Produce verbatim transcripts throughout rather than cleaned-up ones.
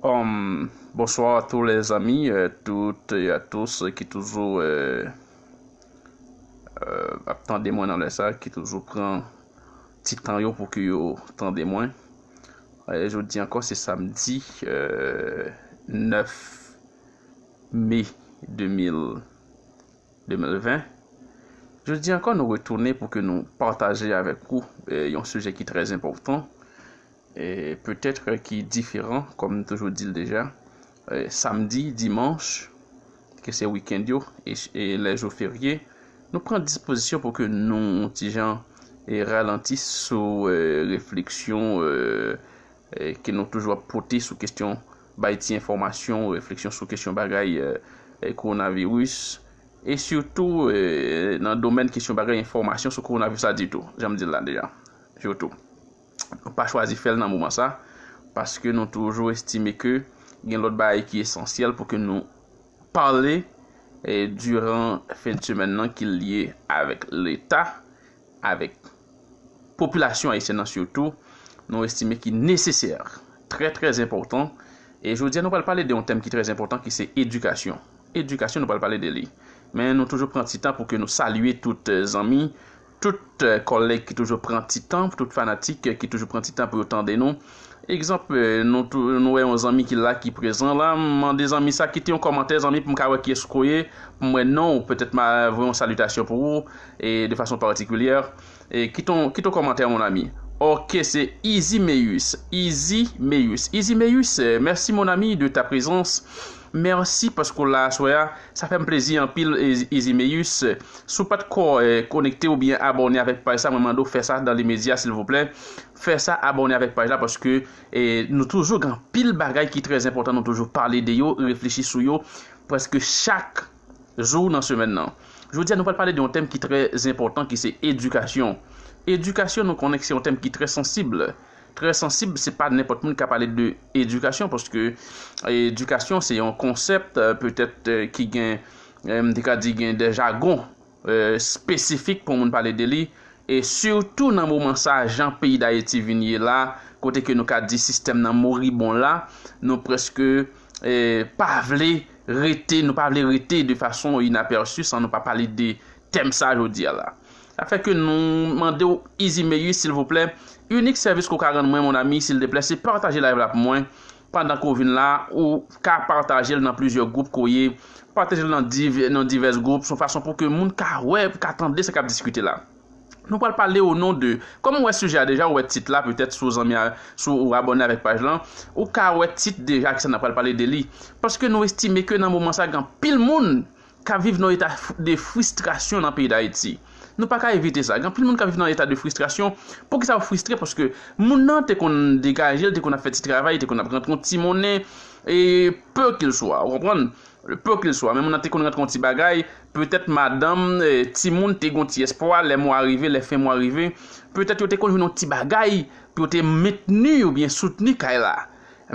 Um, bonsoir à tous les amis, euh, toutes et à tous qui toujours euh, euh, ap tande mwen nan lè sa, ki toujou pran ti tan yo pou ke yo tande mwen. Euh, jodi ankò, se samdi euh, nèf me de mil, de mil ven. Jodi ankò, nou retounen pou ke nou pataje avèk ou euh, yon sijè ki trè enpòtan. E petèt ki diferan, kòm m toujou di l deja, e, samdi, dimanch, ke se wikenn yo, e, e lè jou ferye, nou pran dispozisyon pou ke nou, yon ti jan, e, ralanti sou e, refleksyon e, e, ke nou toujou ap pote sou kesyon bay ti enfòmasyon, refleksyon sou kesyon bagay e, e, kowonaviris, e sitou e, nan domèn kesyon bagay enfòmasyon sou kowonaviris la ditou, jan m di l la deja, sitou. Nou pa chwazi fè l nan moman sa, paske nou toujou estime ke gen lòt bagay ki esansyèl pou ke nou pale e, diran fen de semèn nan ki lye avèk Leta, avèk popilasyon ayisyèn nan sitou, nou estime ki nesesè, trè, trè enpòtan. E jodi a, nou pral pale de yon tèm ki trè enpòtan, ki se edikasyon. Edikasyon, nou pral pale de li. Men nou toujou pran ti tan pou ke nou salye tout e, zanmi, tout e, kòlèg ki toujou pran ti tan, tout fanatik e, ki toujou pran ti tan pou yo tande nou. Egzanp, e, nou, tou, nou wè yon zanmi ki la, ki prezan la, m mande zanmi sa, kite yon kòmantè, zanmi, pou m ka wè kiyès ou ye, pou m wè non w, petèt m a voye yon salitasyon pou ou, e de fason patikilyè. E kite yon, kite yon kòmantè, mon ami. Ok, se Easy Meyus. Easy Meyus. Easy Meyus, e, merci, mon ami, de ta présence. Mèsi paske w la aswè a. Sa fè m plezi anpil, e, Easy Meyus. Si w pa t ko, e, konekte oubyen abòne avèk paj sa, mwen mande w fè sa dans les médias, silvouplè. Fè sa, abòne avèk paj la, paske e, nou toujou gen anpil bagay ki trè enpòtan, nou toujou pale de yo, reflechi sou yo, prèske chak jou nan semèn nan. Jodi a, nou pral pale de yon tèm ki trè enpòtan, ki se edikasyon. Edikasyon, nou konnen ke se yon tèm ki trè sansib. Trè sansib, se pa nenpòt moun ki ka pale de edikasyon, paske edikasyon, se yon konsèp, e, petèt, e, ki gen, e, m te ka di gen de jagon, e, espesifik pou moun pale de li. E sitou nan moman sa, jan peyi Dayiti vin ye la, kote ke nou ka di sistèm nan moribon la, nou prèske, e, pa vle rete, nou pa vle rete de fason inapèsi san nou pa pale de tèm sa jodi a la. Sa fè ke nou mande w, Easy Meyus, silvouplè, inik sèvis ke w ka rann mwen, mon ami, silteplè, se pataje live la pou mwen. Pandan ke w vin la, ou ka pataje l nan plizyè gwoup ke w ye. Pataje l nan div, nan divès gwoup, se yon fason pou ke moun ka wè, ka tande sa k ap diskite la. Nou pral pale o non de, kòm ou wè sijè a deja, ou wè tit la, petèt si w zanmi a, si w abòne avèk paj lan, ou ka wè tit deja ki sa n ap pral pale de li. Paske nou estime ke nan moman sa, gen anpil moun k ap viv nan eta de fristrasyon nan peyi Dayiti. Nou pa ka evite sa. Gen anpil moun k ap viv nan eta de fristrasyon. Poukisa yo fristre? Paske moun nan te konn degaje l, te konn ap fè ti travay, te konn ap rantre yon ti monnen, e peu qu'il soit, ou konprann? Peu qu'il soit. Men moun nan te konn rantre yon ti bagay, petèt madanm, e, timoun te gen yon ti espwa, lè mwa rive, lè fen mwa rive, petèt yo te konn jwenn yon ti bagay pou yo te mentni oubyen soutni kay la.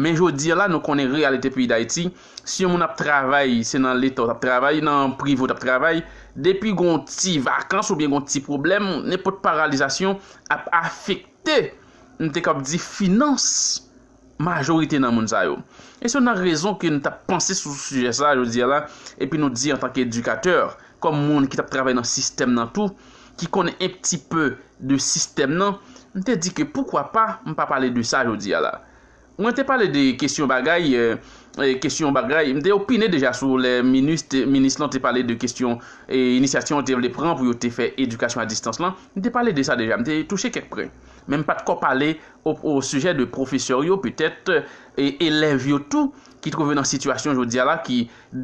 Men jodi a la, nou konnen reyalite peyi Dayiti. Si yon moun ap travay, se nan Leta w t ap travay, nan prive w t ap travay, depi gon ti vakans oubyen gon ti pwoblèm, nenpòt paralizasyon ap afekte, m te kab di, finans majorite nan moun sa yo. E se youn nan rezon ke n t ap panse sou sijè sa a jodi a la, epi nou di antanke edikatè, kòm moun ki t ap travay nan sistèm nan tou, ki konnen un petit peu de sistèm nan, m te di ke poukwa pa m pa pale de sa jodi a la. Mwen te pale de kesyon bagay, e, e, kesyon bagay, m te opine deja sou lè minis te, minis lan te pale de kesyon, e, inisyasyon yo te vle pran pou yo te fè edikasyon a distans lan. M te pale de sa deja, m te touche kèk pwen. Men m pa t ko pale o, o sijè de pwofesè yo, petèt, e, elèv yo tou, ki twouve nan sitiyasyon jodi a la, ki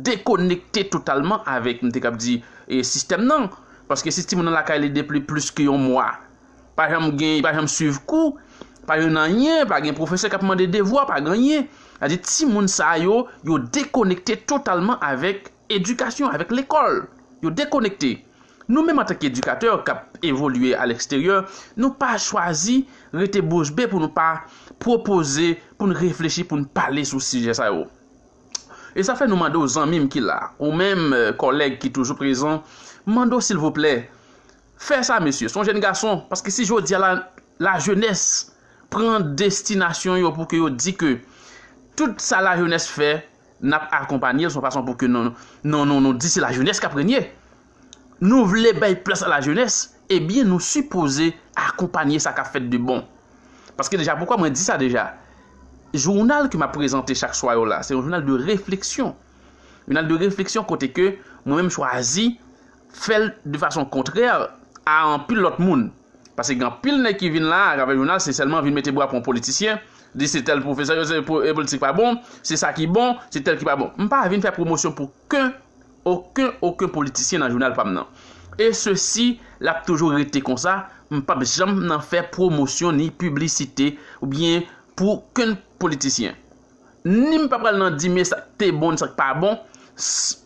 dekonekte totalman avèk, m te kab di, e, sistèm nan. Paske si timoun nan lakay li depi plis ke yon mwa, pa janm gen, pa janm swiv kou, pa jwenn anyen, pa gen pwofesè k ap mande devwa, pa gen anyen. Sa di timoun sa yo, yo dekonekte totalman avèk edikasyon, avèk lekòl. Yo dekonekte. Nou menm antanke edikatè k ap evolye a leksteryè, nou pa chwazi rete bouch be pou nou pa pwopoze, pou n reflechi, pou n pale sou sijè sa yo. E sa fè nou mande w, zanmi m ki la, ou menm, e, kòlèg ki toujou prezan, mande w silvouplè, fè sa, mesye, se yon jèn gason, paske si jodi a la, lajenès pran destinasyon yo pou ke yo di ke tout sa lajenès fè, n ap akonpanye l, se yon fason pou ke nou, nou, nou, nou di se lajenès k ap renye. Nou vle bay plas a lajenès, ebyen, nou sipoze akonpanye sa k ap fèt de bon. Paske deja, poukwa mwen di sa deja? Jounal ke m ap prezante chak swa yo la, se yon jounal de refleksyon. Jounal de refleksyon kote ke mwen menm chwazi fè l de fason kontrè a anpil lòt moun. Paske gen anpil nèg ki vin la, atravè jounal, se sèlman vin mete bwa pou yon politisyen, di se tèl pwofesè yo, se po-, e politik pa bon, se sa ki bon, se tèl ki pa bon. M pa vin fè pwomosyon pou okenn, okenn, okenn politisyen nan jounal pa m nan. E sesi, l ap toujou rete konsa, m p ap janm nan fè pwomosyon ni piblisite oubyen pou okenn politisyen. Ni m pa pral nan di men sa k te bon, sa k pa bon, s-,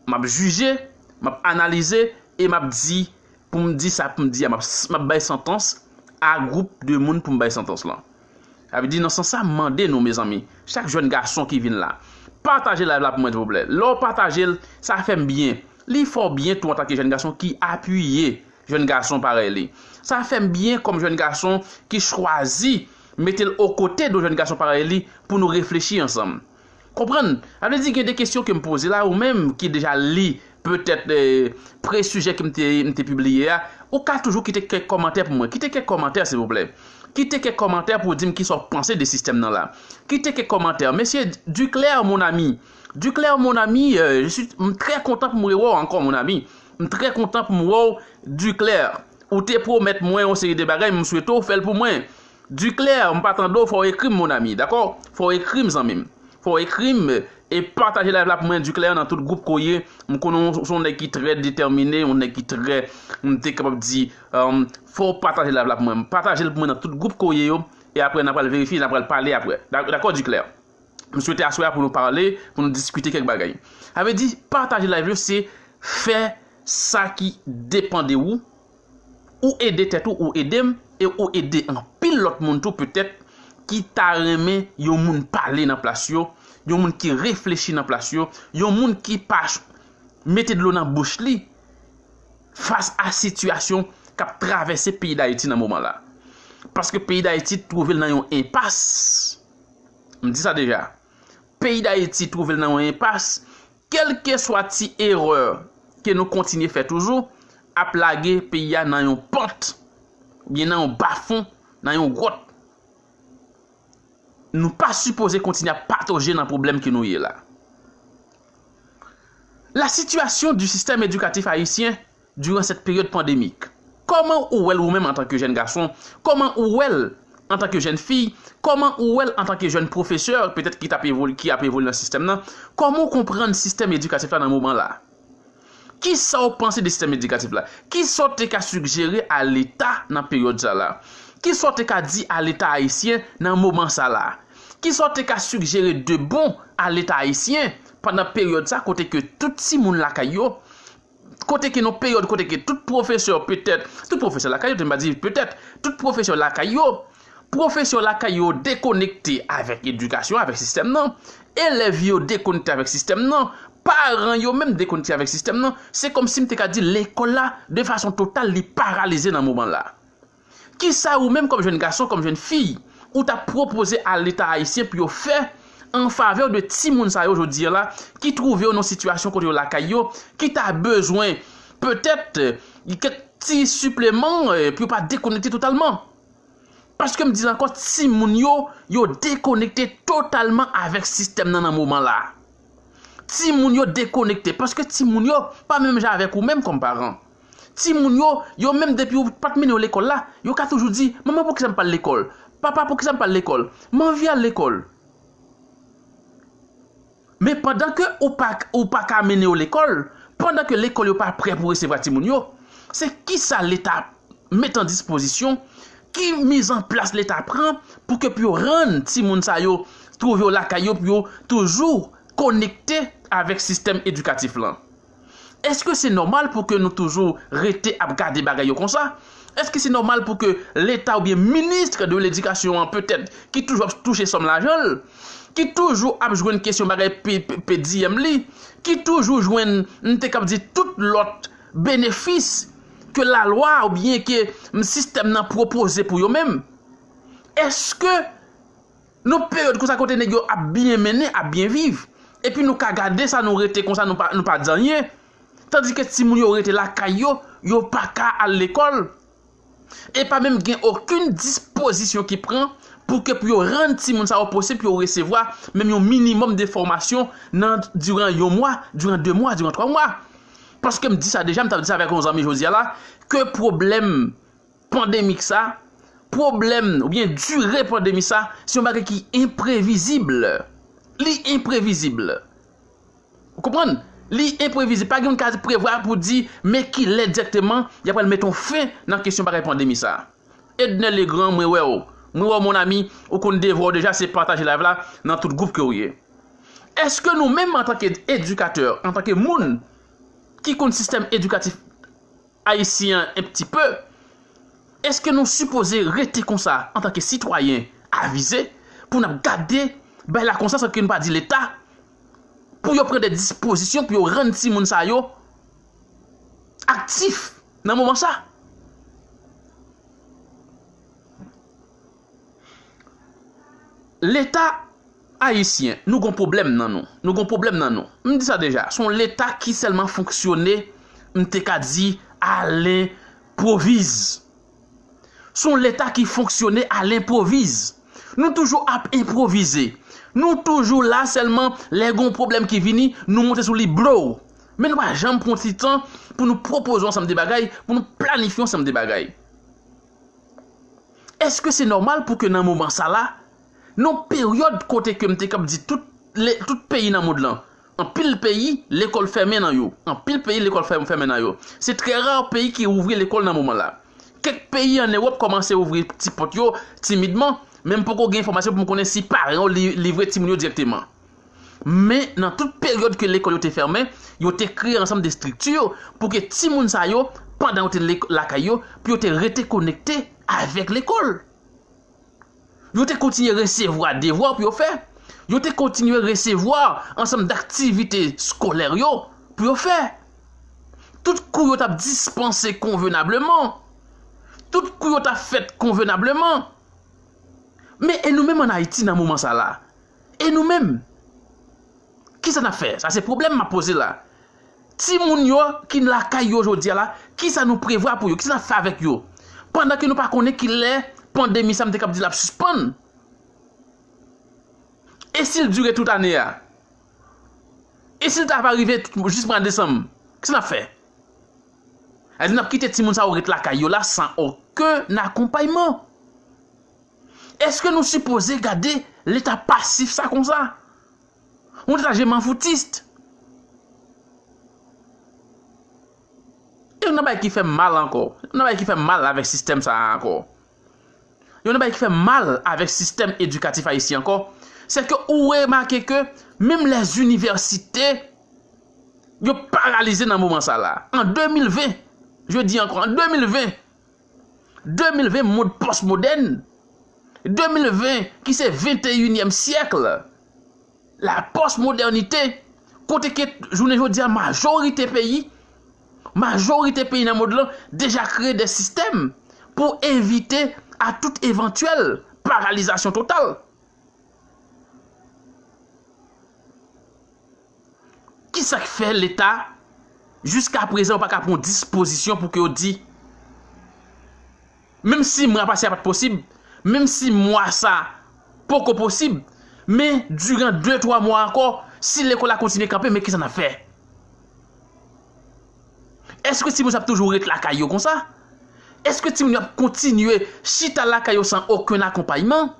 m ap jije, m ap analize e m ap di, pou m di sa pou m di a, m ap, m ap bay santans a gwoup de moun pou m bay santans lan. Sa vle di, nan sans sa, m mande nou, mezanmi, chak jèn gason ki vin la, pataje live la pou mwen, silvouplè. Lè w pataje l, sa fè m byen. Li fè w byen tou antanke jèn gason ki apiye jèn gason parèy li. Sa fè m byen kòm jèn gason ki chwazi mete l okote de jèn gason parèy li pou nou reflechi ansanm. Konprann? Sa vle di gen de kesyon ke m poze la, ou menm ki deja li petèt, eh, pre sijè ke m te, m te pibliye a, ou ka toujou kite kèk kòmantè pou mwen. Kite kèk kòmantè, silvouplè. Kite kèk kòmantè pou w di m kisa w panse de sistèm nan la. Kite kèk kòmantè. Mesye Duclair, mon ami. Duclair, mon ami, euh, je suis, m trè kontan pou m rewè w ankò, mon ami. M trè kontan pou m wè w, Duclair. Ou te pwomèt mwen yon seri de bagay, m swete w fè l pou mwen. Duclair, m pa tande w, fò w ekri m, mon ami, dakò? Fò w ekri m, zanmi m. Fò w ekri m, e pataje live la pou mwen, Duclair, nan tout gwoup ke w ye. M konnen w se yon nèg ki trè detèmine, yon nèg ki trè, m te kapab di, um, fò w pataje live la pou mwen. Pataje l pou mwen nan tout gwoup ke w ye yo, e apre n a pral verifye, n a pral pale apre. Dak-, dakò, Duclair? M swete aswè a pou nou pale, pou nou diskite kèk bagay. Sa vle di, pataje live yo, se fè sa ki depann de ou, ou ede tèt ou, ou ede m, e ou ede anpil lòt moun tou petèt ki ta renmen yon moun pale nan plas yo, yon moun ki reflechi nan plas yo, yon moun ki pa ch-, mete dlo nan bouch li fas a sitiyasyon k ap travèse peyi Dayiti nan moman la. Paske peyi Dayiti twouve l nan yon enpas. M di sa deja. Peyi Dayiti twouve l nan yon enpas. Kèlkeswa ti erè ke nou kontinye fè toujou, ap lage peyi a nan yon pant, oubyen nan yon bafon, nan yon gwòt. Nou pa sipoze kontinye ap patoje nan pwoblèm ke nou ye la. La situation du système éducatif haïtien durant cette période pandémique. Kòman ou wè l ou menm antanke jèn gason? Kòman ou wè l antanke jèn fi? Kòman ou wè l antanke jèn pwofesè, petèt ki t ap evol-, ki ap evolye nan sistèm nan? Kòman w konprann sistèm edikatif la nan moman la? Kisa w panse de sistèm edikatif la? Kisa w te ka sigjere a Leta nan peryòd sa la? Kisa w te ka di a Leta ayisyen nan moman sa la? Kisa w te ka sigjere de bon a Leta ayisyen pandan peryòd sa kote ke tout timoun lakay yo, kote ke nan peryòd kote ke tout pwofesè petèt, tout pwofesè lakay yo, te m pa di petèt, tout pwofesè lakay yo, pwofesè lakay yo dekonekte avèk edikasyon, avèk sistèm nan, elèv yo dekonekte avèk sistèm nan, paran yo menm dekonekte avèk sistèm nan, se kòmsi m te ka di lekòl la, de fason total, li paralize nan moman la. Kisa ou menm kòm jèn gason, kòm jèn fi, ou ta pwopoze a Leta ayisyen pou yo fè an favè de timoun sa yo jodi a la, ki twouve yo nan sitiyasyon kote yo lakay yo, ki ta bezwen petèt, eh, kèk ti sipleman, eh, pou yo pa dekonekte totalman? Paske m di ankò, timoun yo, yo dekonekte totalman avèk sistèm nan nan moman la. Timoun yo dekonekte, paske timoun yo pa menm jan avèk ou menm kòm paran. Timoun yo, yo menm depi ou pa t mennen yo lekòl la, yo ka toujou di, "Manman, poukisa m pa al lekòl? Papa, poukisa m pa al lekòl? M anvi al lekòl." Men pandan ke ou pa, ou pa ka mennen yo lekòl, pandan ke lekòl yo pa prè pou resevwa timoun yo, se kisa Leta met an dispozisyon, ki mizanplas Leta pran pou ke pou yo rann timoun sa yo twouve yo lakay yo, pou yo toujou konekte avèk sistèm edikatif lan? Èske se nòmal pou ke nou toujou rete ap gade bagay yo konsa? Èske se nòmal pou ke Leta oubyen minis de ledikasyon an petèt ki toujou ap touche sòm lajan l, ki toujou ap jwenn kesyon bagay pe-, pe-, pe di m li, ki toujou jwenn, m te kab di tout lòt benefis ke lalwa oubyen ke sistèm nan pwopoze pou yo menm? Èske Nan peryòd konsa kote nèg yo ap byen mennen, ap byen viv. Epi nou ka gade sa, nou rete konsa, nou pa, nou pa di anyen. Tandike timoun yo rete lakay yo, yo pa ka al lekòl. E pa menm gen okenn dispozisyon ki pran pou ke pou yo rann timoun sa yo posib pou yo resevwa menm yon minimòm de fòmasyon nan diran yon mwa, diran de mwa, diran twa mwa. Paske m di sa deja, m t ap di sa avèk yon zanmi jodi a la, ke pwoblèm pandemik sa, pwoblèm oubyen dire pandemi sa, se yon bagay ki enprevizib. Li enprevizib. Ou konprann? Li enprevizib. Pa gen moun ka prevwa pou di men kilè dirèkteman y ap pral mete yon fen nan kesyon bagay pandemi sa. Edner Legrand, mwen wè w. Mwen wè w, mon ami, ou konn devwa w deja, se pataje live la nan tout gwoup ke w ye. Èske nou menm, antanke edikatè, antanke moun ki konn sistèm edikatif ayisyen an un petit peu, èske nou sipoze rete konsa antanke sitwayen avize pou n ap gade bagay la konsa san ke nou pa di Leta pou yo pran de dispozisyon pou yo rann timoun sa yo aktif nan moman sa? Leta ayisyen, nou gon pwoblèm nan nou. Nou gon pwoblèm nan nou. M di sa deja, se yon Leta ki sèlman fonksyone, m te ka di, a lenpwoviz. Se yon Leta ki fonksyone a lenpwoviz. Nou toujou ap enpwovize. Nou toujou la sèlman, lè gon pwoblèm ki vini, nou monte sou li blow. Men nou pa janm pran ti tan pou nou pwopoze yon ansanm de bagay, pou nou planifye yon ansanm de bagay. Èske se nòmal pou ke nan moman sa la, nan peryòd kote ke m te kab di tout, le, tout peyi nan mond lan, anpil peyi, lekòl fèmen nan yo. Anpil peyi, lekòl fè-, fèmen nan yo. Se trè ra peyi ki ouvri lekòl nan moman la. Kèk peyi ann Ewòp kòmanse ouvri ti pòt yo timidman, men m poko gen enfòmasyon pou m konnen si paran yo li, livre timoun yo dirèkteman. Men, nan tout peryòd ke lekòl yo te fèmen, yo te kreye ansanm de estrikti pou ke timoun sa yo, pandan yo te lek-, lakay yo, pou yo te rete konekte avèk lekòl. Yo te kontinye resevwa devwa pou yo fè. Yo te kontinye resevwa ansanm daktivite skolè yo pou yo fè. Tout kou yo t ap dispanse konvenableman. Tout kou yo t ap fèt konvenableman. Men e nou menm ann Ayiti nan moman sa la? E nou menm? Kisa n ap fè? Sa se pwoblèm m ap poze la. Timoun yo ki lakay yo jodi a la, kisa nou prevwa pou yo? Kisa n ap fè avèk yo? Pandan ke nou pa konnen kilè pandemi sa m te kab di l ap sispann. E si l dire tout ane a? E si l ta va rive jis mwa desanm? Kisa n ap fè? Sa vle di n ap kite timoun sa yo ret lakay yo la san okenn akonpayman. Èske nou sipoze gade leta pasif sa konsa? Yon leta je m'en foutiste. E yon bagay ki fè m mal ankò. Yon bagay ki fè m mal avèk sistèm sa a ankò. Yon bagay ki fè m mal avèk sistèm edikatif ayisyen ankò, se ke ou remake ke menm lèzinivèsite, yo paralize nan moman sa la. An de mil ven, je di ankò, an de mil ven, de mil ven, mond pòsmodèn, de mil ven, ki se venteyinyèm syèk, la pòsmodènite, kote ke jounen jodi a, majorite peyi, majorite peyi nan mond lan deja kreye de sistèm pou evite a tout evantyèl paralizasyon total. Kisa k fè Leta, jiska prezan, yo pa ka pran dispozisyon pou ke yo di, menm si mwa pase a pa t posib, menm si mwa sa poko posib, men diran de, twa mwa ankò, si lekòl la kontinye kanpe, men kisa n ap fè? Èske timoun sa ap toujou ret lakay yo konsa? Èske timoun yo ap kontinye chita lakay yo san okenn akonpayman?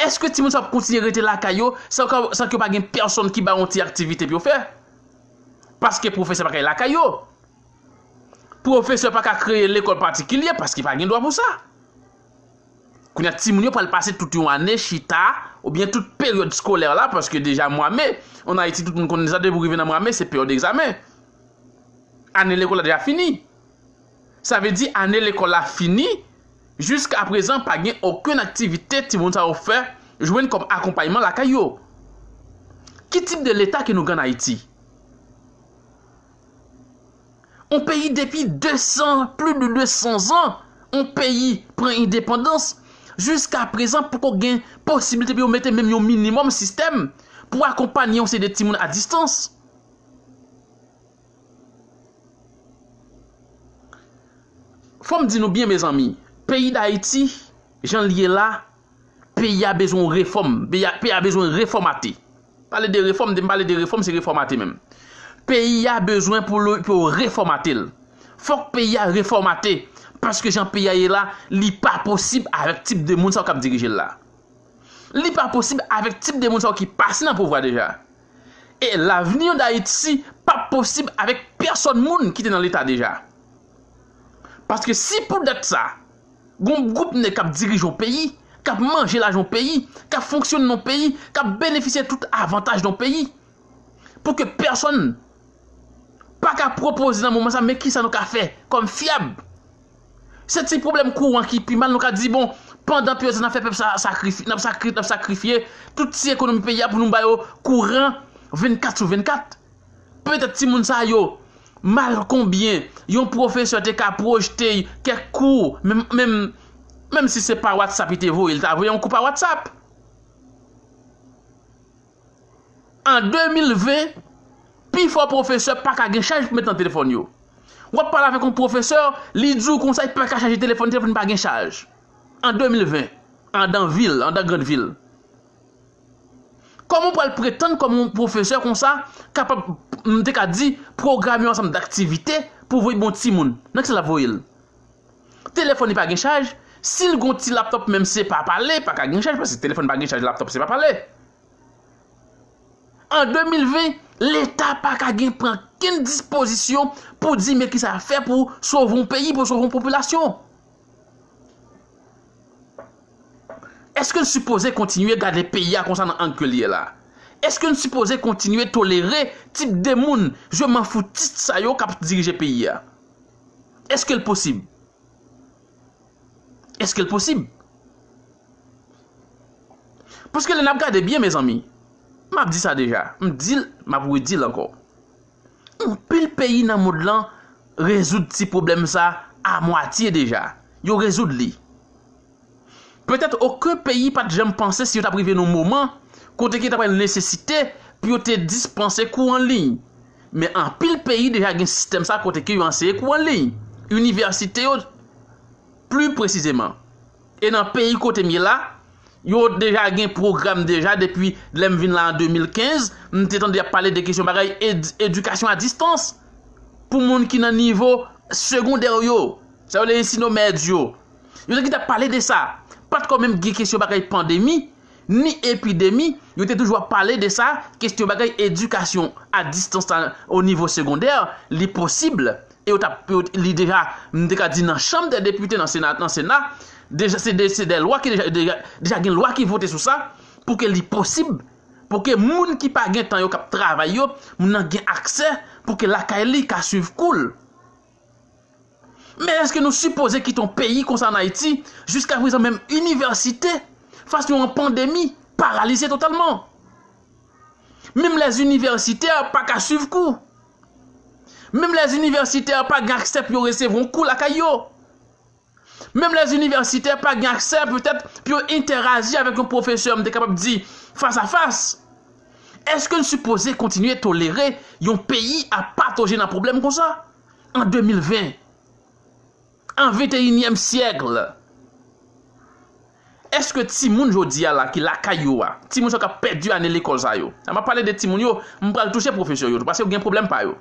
Èske timoun sa ap kontinye rete lakay yo san ke, san ke pa gen pèsonn ki ba yo yon ti aktivite pou yo fè? Paske pwofesè pa ka lakay yo. Pwofesè pa ka kreye lekòl patikilye paske pa gen dwa pou sa. Kounye a, timoun yo pral pase tout yon ane chita, oubyen tout peryòd skolè la, paske deja mwa me, ann Ayiti, tout moun konnen sa, depi w rive nan mwa me, se peryòd egzamen. Ane lekòl la deja fini. Sa vle di ane lekòl la fini, jiska prezan pa gen okenn aktivite timoun sa yo fè, jwenn kòm akonpayman lakay yo. Ki tip de leta ke nou gen ann Ayiti? On peyi depi de san, plis de de san zan, on peyi pran endepandans, Jiska prezan, poko gen posiblite pou yo mete menm yon minimòm sistèm pou akonpanye yon seri de timoun a distans. Fò m di nou byen, mezanmi, peyi Dayiti, jan l ye la, peyi a bezwen yon refòm. Peyi a, peyi a bezwen refòmate. Pale de refòm, de m pale de refòm, se refòmate menm. Peyi a bezwen pou l, pou yo refòmate l. Fòk peyi a refòmate. Paske jan peyi a ye la, li pa posib avèk tip de moun sa yo k ap dirije l la. Li pa posib avèk tip de moun sa yo ki pase nan pouvwa deja. E lavni Dayiti p ap posib avèk pèsòn moun ki te nan Leta deja. Paske si pou dèt sa, gon gwoup nèg k ap dirije yon peyi, k ap manje lajan yon peyi, k ap fonksyone nan yon peyi, k ap benefisye tout avantaj nan yon peyi, pou ke pèsòn pa ka pwopoze nan moman sa, men kisa nou ka fè kòm fyab? Se ti pwoblèm kouran ki pi mal, nou ka di, bon, pandan peryòd sa, n ap fè pèp sa sakrifye, n ap sakri-, n ap sakrifye tout ti ekonomi peyi a pou nou ba yo kouran vennkat sou vennkat. Petèt timoun sa yo, mal konbyen, yon pwofesè te ka pwojte kèk kou, menm, menm, menm si se pa WhatsApp li te voye, li ta voye yon kou pa WhatsApp. An de mil ven, pifò pwofesè pa ka gen chaj pou met nan telefòn yo. W ap pale avèk yon pwofesè, li di w konsa, li pa ka chaje telefòn, telefòn pa gen chaj. An de mil ven, anndan vil, anndan grann vil. Kòman w pral pretann kòm yon pwofesè konsa, kapab, m te ka di, pwograme yon ansanm daktivite pou voye bon timoun? Nan kisa l ap voye l? Telefòn li pa gen chaj, si l gon ti laptòp menm se pa pale, pa ka gen chaj, paske telefòn pa gen chaj, laptòp se pa pale. An de mil ven, Leta pa ka gen pran kenn dispozisyon pou di men kisa fè pou sove yon peyi, pou sove yon popilasyon. Èske n sipoze kontinye gade peyi a konsa nan ang ke l ye la? Èske n sipoze kontinye tolere tip de moun, je m'en foutistes sa yo k ap dirije peyi a? Èske l posib? Èske l posib? Paske lè n ap gade byen, mezanmi, m ap di sa deja, m di l, m ap redi l ankò. Anpil peyi nan mond lan rezoud ti pwoblèm sa a mwatye deja. Yo rezoud li. Petèt okenn peyi pa t janm panse si yo t ap rive nan yon moman kote ke ta pral nesesite pou yo te dispanse kou an liy. Men anpil peyi deja gen sistèm sa kote ke yo anseye kou an liy. Inivèsite yo, pli presizeman. E nan peyi kote m ye la, yo deja gen pwogram deja depi lè m vin la an de mil kenz, m te tande y ap pale de kesyon bagay ed-, edikasyon a distans pou moun ki nan nivo segondè yo. Sa yo rele ensinomèd yo. Yo te gentan pale de sa. Pa t ko menm gen kesyon bagay pandemi, ni epidemi, yo te toujou ap pale de sa, kesyon bagay edikasyon a distans la o nivo segondè, li posib, e yo t ap, yo, li deja, m te ka di nan Chanm dè Depite, nan Sena, nan Sena, deja, se de, se de lwa ki deja, deja, deja gen lwa ki vote sou sa, pou ke li posib, pou ke moun ki pa gen tan yo k ap travay yo, moun nan gen aksè, pou ke lakay li ka swiv kou l. Men èske nou sipoze kite yon peyi konsa an Ayiti, jiska prezan menm inivèsite, fas nou an pandemi, paralize totalman? Menm lèzinivèsitè pa ka swiv kou. Menm lèzinivèsitè pa gen aksè pou yo resevwa yon kou lakay yo. Menm lèzinivèsitè pa gen aksè petèt pou yo entèraji avèk yon pwofesè, m te kapab di, fas a fas. Èske n sipoze kontinye tolere yon peyi ap patoje nan pwoblèm konsa? An de mil ven, an venteyinyèm syèk, èske timoun jodi a la ki lakay yo a, timoun sa k ap pèdi ane lekòl sa yo, m ap pale de timoun yo, m pral touche pwofesè yo tou, paske yo gen pwoblèm pa yo.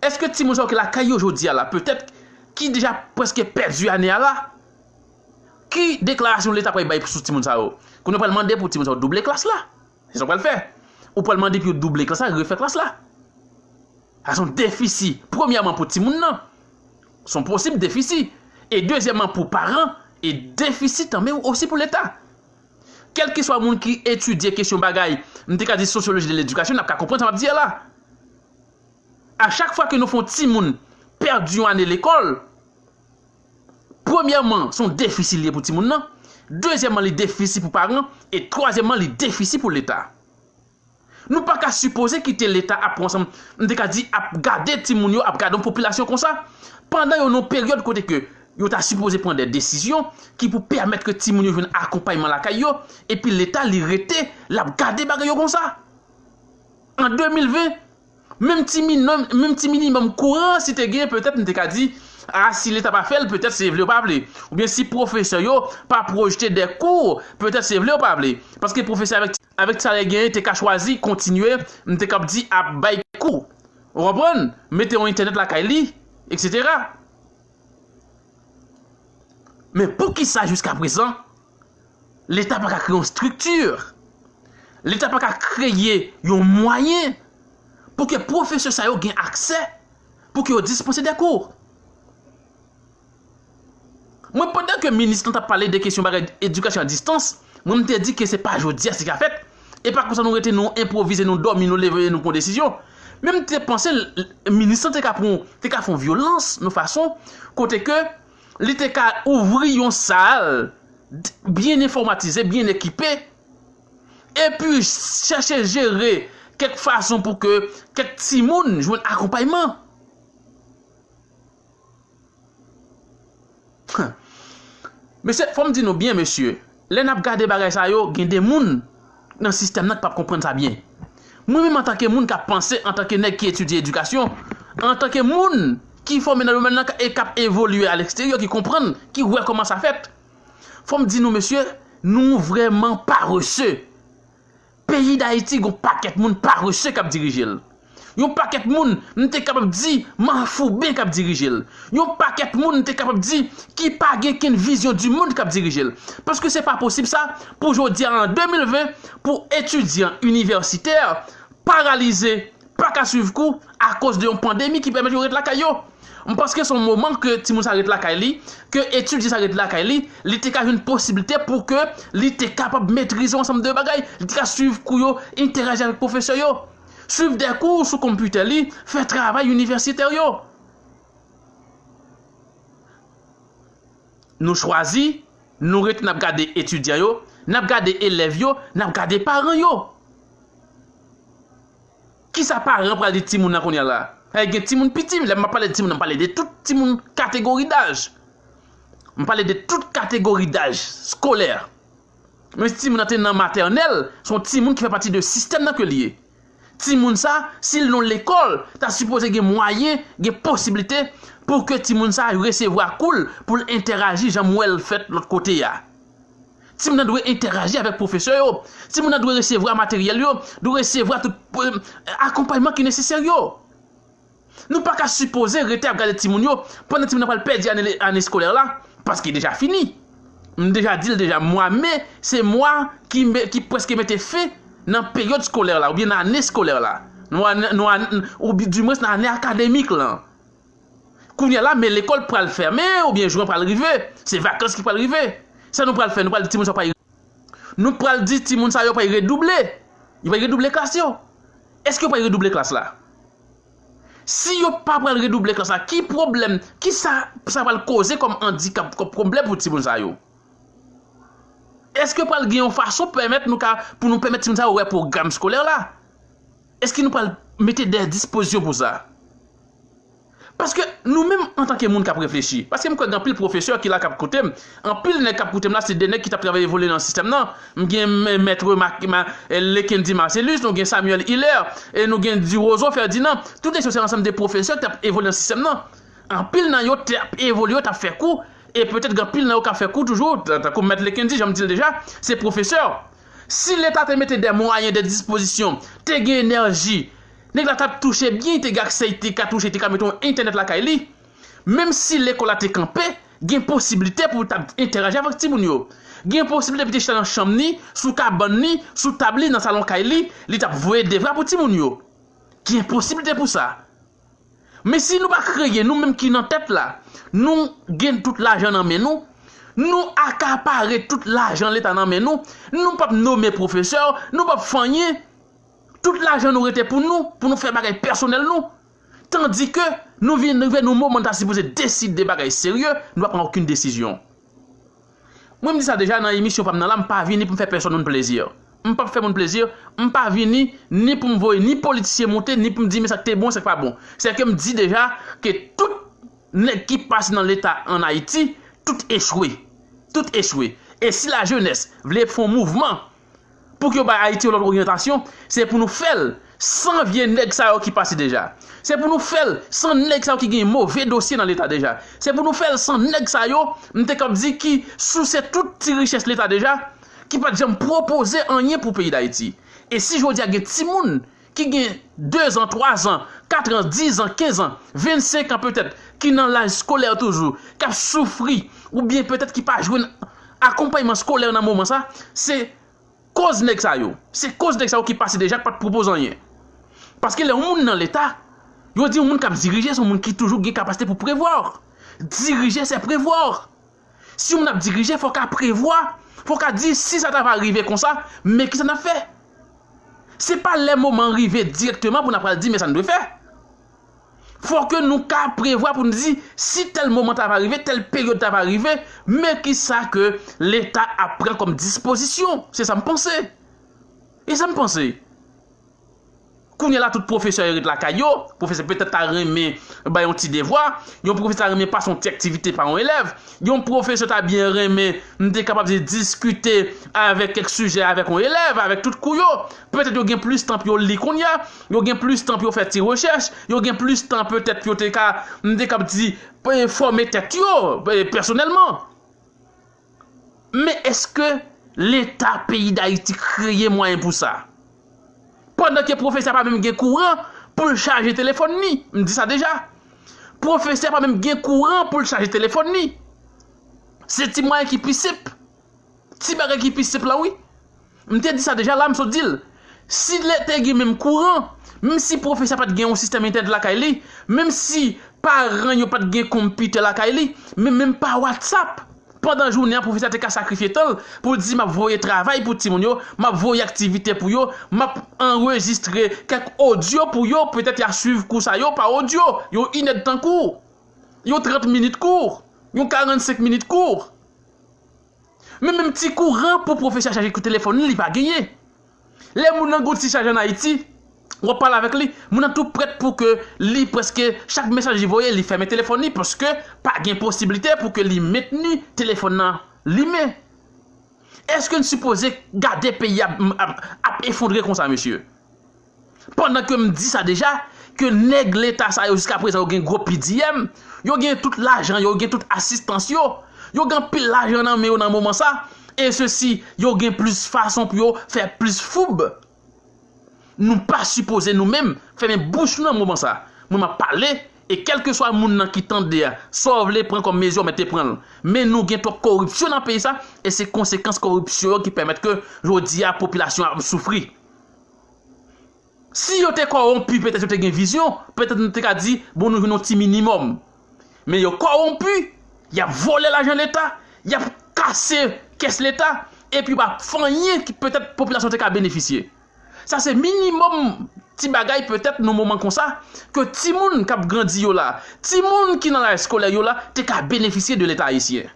Èske timoun sa yo ki lakay yo jodi a la, petèt ki deja prèske pèdi ane a la, ki deklarasyon Leta pral bay sou timoun sa yo? Kounye a pral mande pou timoun sa yo double klas la. Se sa w pral fè. Ou pral mande pou yo double klas la, refè klas la. Sa se yon defisi, premyèman pou timoun nan. Se yon posib defisi. E dezyèmman pou paran, e defisi tanmenm osi pou Leta. Kèlkeswa moun ki etidye kesyon bagay, m te ka di sosyoloji de ledikasyon, n ap ka konprann sa m ap di a la. A chak fwa ke nou fè yon timoun pèdi yon ane lekòl, premyèman, se yon defisi li ye pou timoun nan. Dezyèmman, li defisi pou paran. E twazyèmman, li defisi pou Leta. Nou pa ka sipoze kite Leta ap pran ansanm, m te ka di, ap gade timoun yo, ap gade yon popilasyon konsa, pandan yo nan yon peryòd kote ke yo ta sipoze pran de desizyon ki pou pèmèt ke timoun yo jwenn akonpayman lakay yo, epi Leta li rete, l ap gade bagay yo konsa. An de mil ven, menm ti minòm, menm ti minimòm kouran, si te gen, petèt m te ka di, a, si Leta pa fè l, petèt se vle yo pa vle. Oubyen si pwofesè yo pa pwojte de kou, petèt se vle yo pa vle. Paske pwofesè avèk, avèk salè genyen te ka chwazi kontinye, m te ka di, ap bay kou. Ou konprann? Mete yon entènèt lakay li, etsetera. Men poukisa jiskaprezan, Leta pa ka kreye yon estrikti? Leta pa ka kreye yon mwayen pou ke pwofesè sa yo gen aksè, pou ke yo dispanse de kou? Mwen, pandan ke minis lan t ap pale de kesyon bagay edikasyon a distans, mwen, m te di ke se pa jodi a se ka fèt. E pa konsa nou rete, nou enpwovize, nou dòmi, nou leve, nou pran desizyon. Men m te panse l, l, minis lan te ka pran, te ka fè yon vyolans, yon fason, kote ke li te ka ouvri yon sal d-, byen enfòmatize, byen ekipe, epi chèche jere kèk fason pou ke kèk timoun jwenn akonpayman. Mesye, fò m di nou byen, mesye, lè n ap gade bagay sa yo, gen de moun nan sistèm nan k p ap konprann sa byen. Mwen menm, antanke moun k ap panse, antanke nèg ki etidye edikasyon, antanke moun ki fòme nan domèn nan e k ap evolye aleksteryè, ki konprann, ki wè kòman sa fèt, fò m di nou, mesye, nou vrèman parese. Peyi Dayiti gon pakèt moun parese k ap dirije l. Yon pakèt moun, m te kapab di, manfouben k ap dirije l. Yon pakèt moun, m te kapab di, ki pa gen kenn vizyon di mond k ap dirije l. Paske se pa posib sa, pou jodi a, an de mil ven, pou etidyan inivèsitè paralize, pa ka swiv kou akoz de yon pandemi ki pèmèt yo ret lakay yo. M panse se yon moman ke timoun sa ret lakay li, ke etidyan sa ret lakay li, li te ka jwenn posiblite pou ke li te kapab metrize yon ansanm de bagay, li te ka swiv kou yo, entèraji avèk pwofesè yo, swiv de kou sou konpitè li, fè travay inivèsitè yo. Nou chwazi, nou rete n ap gade etidyan yo, n ap gade elèv yo, n ap gade paran yo. Kisa paran pral di timoun nan kounye a la? Sa gen timoun piti, lè m ap pale de timoun, m pale de tout timoun kategori daj. M pale de tout kategori daj eskolè. Men si timoun nan te nan matènèl, se yon timoun ki fè pati de sistèm nan ke li ye. Timoun sa, si l nan lekòl, ta sipoze gen mwayen, gen posiblite pou ke timoun sa resevwa kou l, pou l entèraji jan m wè l fèt lòt kote a. Timoun nan dwe entèraji avèk pwofesè yo. Timoun nan dwe resevwa materyèl yo, dwe resevwa tout, eh, akonpayman ki nesesè yo. Nou pa ka sipoze rete ap gade timoun yo pandan timoun nan pral pèdi ane, ane eskolè la, paske deja fini. M deja di l deja, mwa me se mwa ki, me, ki prèske mete fen nan peryòd eskolè la, oubyen nan ane eskolè la. Nou an, nou an, ou, dimwens nan ane akademik lan. Kounye a la, men lekòl pral fèmen, oubyen jen pral rive. Se vakans ki pral rive. Sa nou pral fè, nou pral di timoun sa pa Nou pral di timoun sa yo pral redouble. Yo pral redouble klas yo. Èske yo pral redouble klas la? Si yo pa pral redouble klas la, ki pwoblèm, ki sa, sa pral koze kòm andikap, kòm pwoblèm pou timoun sa yo? Èske pral gen yon fason pèmèt nou ka, pou nou pèmèt timoun sa yo wè pwogram eskolè la? Èske nou pral mete de dispozisyon pou sa? Paske nou menm antanke moun k ap reflechi, paske m kwè gen anpil pwofesè ki la k ap koute m, anpil nèg k ap koute m la, se de nèg ki t ap travay evolye nan sistèm nan. M gen mè-, mèt Ma-, Ma-, eh, Lekendy Marcelus, nou gen Samuel Hilaire, e nou gen Durozo Ferdinand. Tout nèg sa yo se ansanm de pwofesè ki t ap evolye nan sistèm nan. Anpil nan yo t ap evolye, yo t ap fè kou, e petèt gen anpil nan yo k ap fè kou toujou, tan-, tankou mèt Lekendy, jan m di l deja, se pwofesè. Si Leta te mete de mwayen, de dispozisyon, te gen enèji, nèg la t ap touche byen, li te gen aksè, li te ka touche, li te ka mete yon entènèt lakay li. Menm si lekòl la te kanpe, gen posiblite pou l t ap entèraji avèk timoun yo. Gen posiblite pou li te chita nan chanm ni, sou kabann ni, sou tab li, nan salon kay li, li t ap voye devwa pou timoun yo. Gen posiblite pou sa. Men si nou pa kreye, nou menm ki nan tèt la, nou gen tout lajan nan men nou, nou akapare tout lajan Leta nan men nou, nou p ap nome pwofesè, nou p ap fè anyen, tout lajan nou rete pou nou, pou nou fè bagay pèsonèl nou. Tandike nou vin rive nan moman nou ta sipoze deside de bagay serye, nou pa pran okenn desizyon. Mwen, m di sa deja nan emisyon pa m nan la, m pa vini pou m fè pèsonn moun plezi. M p ap fè moun plezi, m pa vini ni pou m voye ni politisyen monte, ni pou m di men sa k te bon, sa k pa bon. Se ke m di deja ke tout Nèg ki pase nan Leta ann Ayiti, tout echwe. Tout echwe. E si lajenès vle fè yon mouvman pou ke yo bay Ayiti yon lòt oryantasyon, se pou nou fè l san vye nèg sa yo ki pase deja. Se pou nou fè l san nèg sa yo ki gen move dosye nan Leta deja. Se pou nou fè l san nèg sa yo, m te kab di, ki souse tout ti richès Leta deja, ki pa t janm pwopoze anyen pou peyi Dayiti. E si jodi a gen timoun ki gen de zan, twa zan, kat an, diz an, kenz an, vennsenk an petèt, ki nan laj eskolè toujou, k ap soufri, oubyen petèt ki pa jwenn akonpayman eskolè nan moman sa, se koz nèg sa yo. Se koz nèg sa yo ki pase deja, k pa t pwopoze anyen. Paske lè yon moun nan Leta, yo di yon moun k ap dirije, se yon moun ki toujou gen kapasite pou prevwa. Dirije, se prevwa. Si yon moun ap dirije, fò w ka prevwa, fò w ka di, si sa ta va rive konsa, men kisa n ap fè? Se pa lè moman an rive dirèkteman pou n ap pral di, men sa n dwe fè. Fò ke nou ka prevwa pou n di, si tèl moman ta va rive, tèl peryòd ta va rive, men kisa ke Leta ap pran kòm dispozisyon. Se sa m panse. E sa m panse. Kounye a la, tout pwofesè yo ret lakay yo. Pwofesè petèt ta renmen bay yon ti devwa. Yon pwofesè ta renmen pase yon ti aktivite pa yon elèv. Yon pwofesè ta byen renmen, m te kapab di, diskite avèk kèk sijè avèk yon elèv, avèk tout kou yo. Petèt yo gen plis tan pou yo li kounye a. Yo gen plis tan pou yo fè ti rechèch. Yo gen plis tan petèt pou yo te ka, m te kab di, pe-, fòme tèt yo, pe-, pèsonèlman. Men èske Leta peyi Dayiti kreye mwayen pou sa? Pandan ke pwofesè a pa menm gen kouran pou l chaje telefòn li. M di sa deja. Pwofesè a pa menm gen kouran pou l chaje telefòn li. Se ti mwayen ki pi senp. Ti bagay ki pi senp la, wi. M te di sa deja la, m sot di l. Si l te gen menm kouran, menm si pwofesè a pa t gen yon sistèm entènèt lakay li, menm si paran yo pa t gen konpitè lakay li, men menm pa WhatsApp, pandan jounen an, pwofesè a te ka sakrifye tan l pou l di, "M ap voye travay pou timoun yo, m ap voye aktivite pou yo, m ap anrejistre kèk odyo pou yo, petèt y a swiv kou sa yo pa odyo, yon inèdtan kou, yon trant minit kou, yon karannsenk minit kou." Men menm ti kouran pou pwofesè a chaje telefòn li, li pa genyen. Lè moun nan gon ti chaj ann Ayiti, w ap pale avèk li, moun nan tou prèt pou ke li prèske chak mesaj li voye, li fèmen telefòn li, paske pa gen posiblite pou ke li mentni telefòn nan limen. Èske n sipoze gade peyi a ap, ap, ap efondre konsa, mesye? Pandan ke m di sa deja, ke nèg Leta sa yo jiska prezan yo gen gwo P D M, yo gen tout lajan yo, yo gen tout asistans yo, yo gen anpil lajan nan men yo nan moman sa, e sesi, yo gen plis fason pou yo fè plis foub. Nou pa sipoze nou menm fèmen bouch nou nan moman sa. Mwen m ap pale, e kèlkeswa moun nan ki tande a, sa w vle pran kòm mezi, w mèt te pran l. Men nou gen twòp koripsyon nan peyi sa, e se konsekans koripsyon yo ki pèmèt ke jodi a popilasyon ap soufri. Si yo te kòwonpi, petèt yo te gen vizyon, petèt nou te ka di, bon, nou jwenn yon ti minimòm. Men yo kòwonpi, y ap vòlè lajan Leta, y ap kase kès Leta, epi pa fè anyen ki petèt popilasyon te ka benefisye. Sa se minimòm ti bagay petèt nan moman konsa, ke timoun k ap grandi yo la, timoun ki nan laj eskolè yo la, te ka benefisye de Leta ayisyen.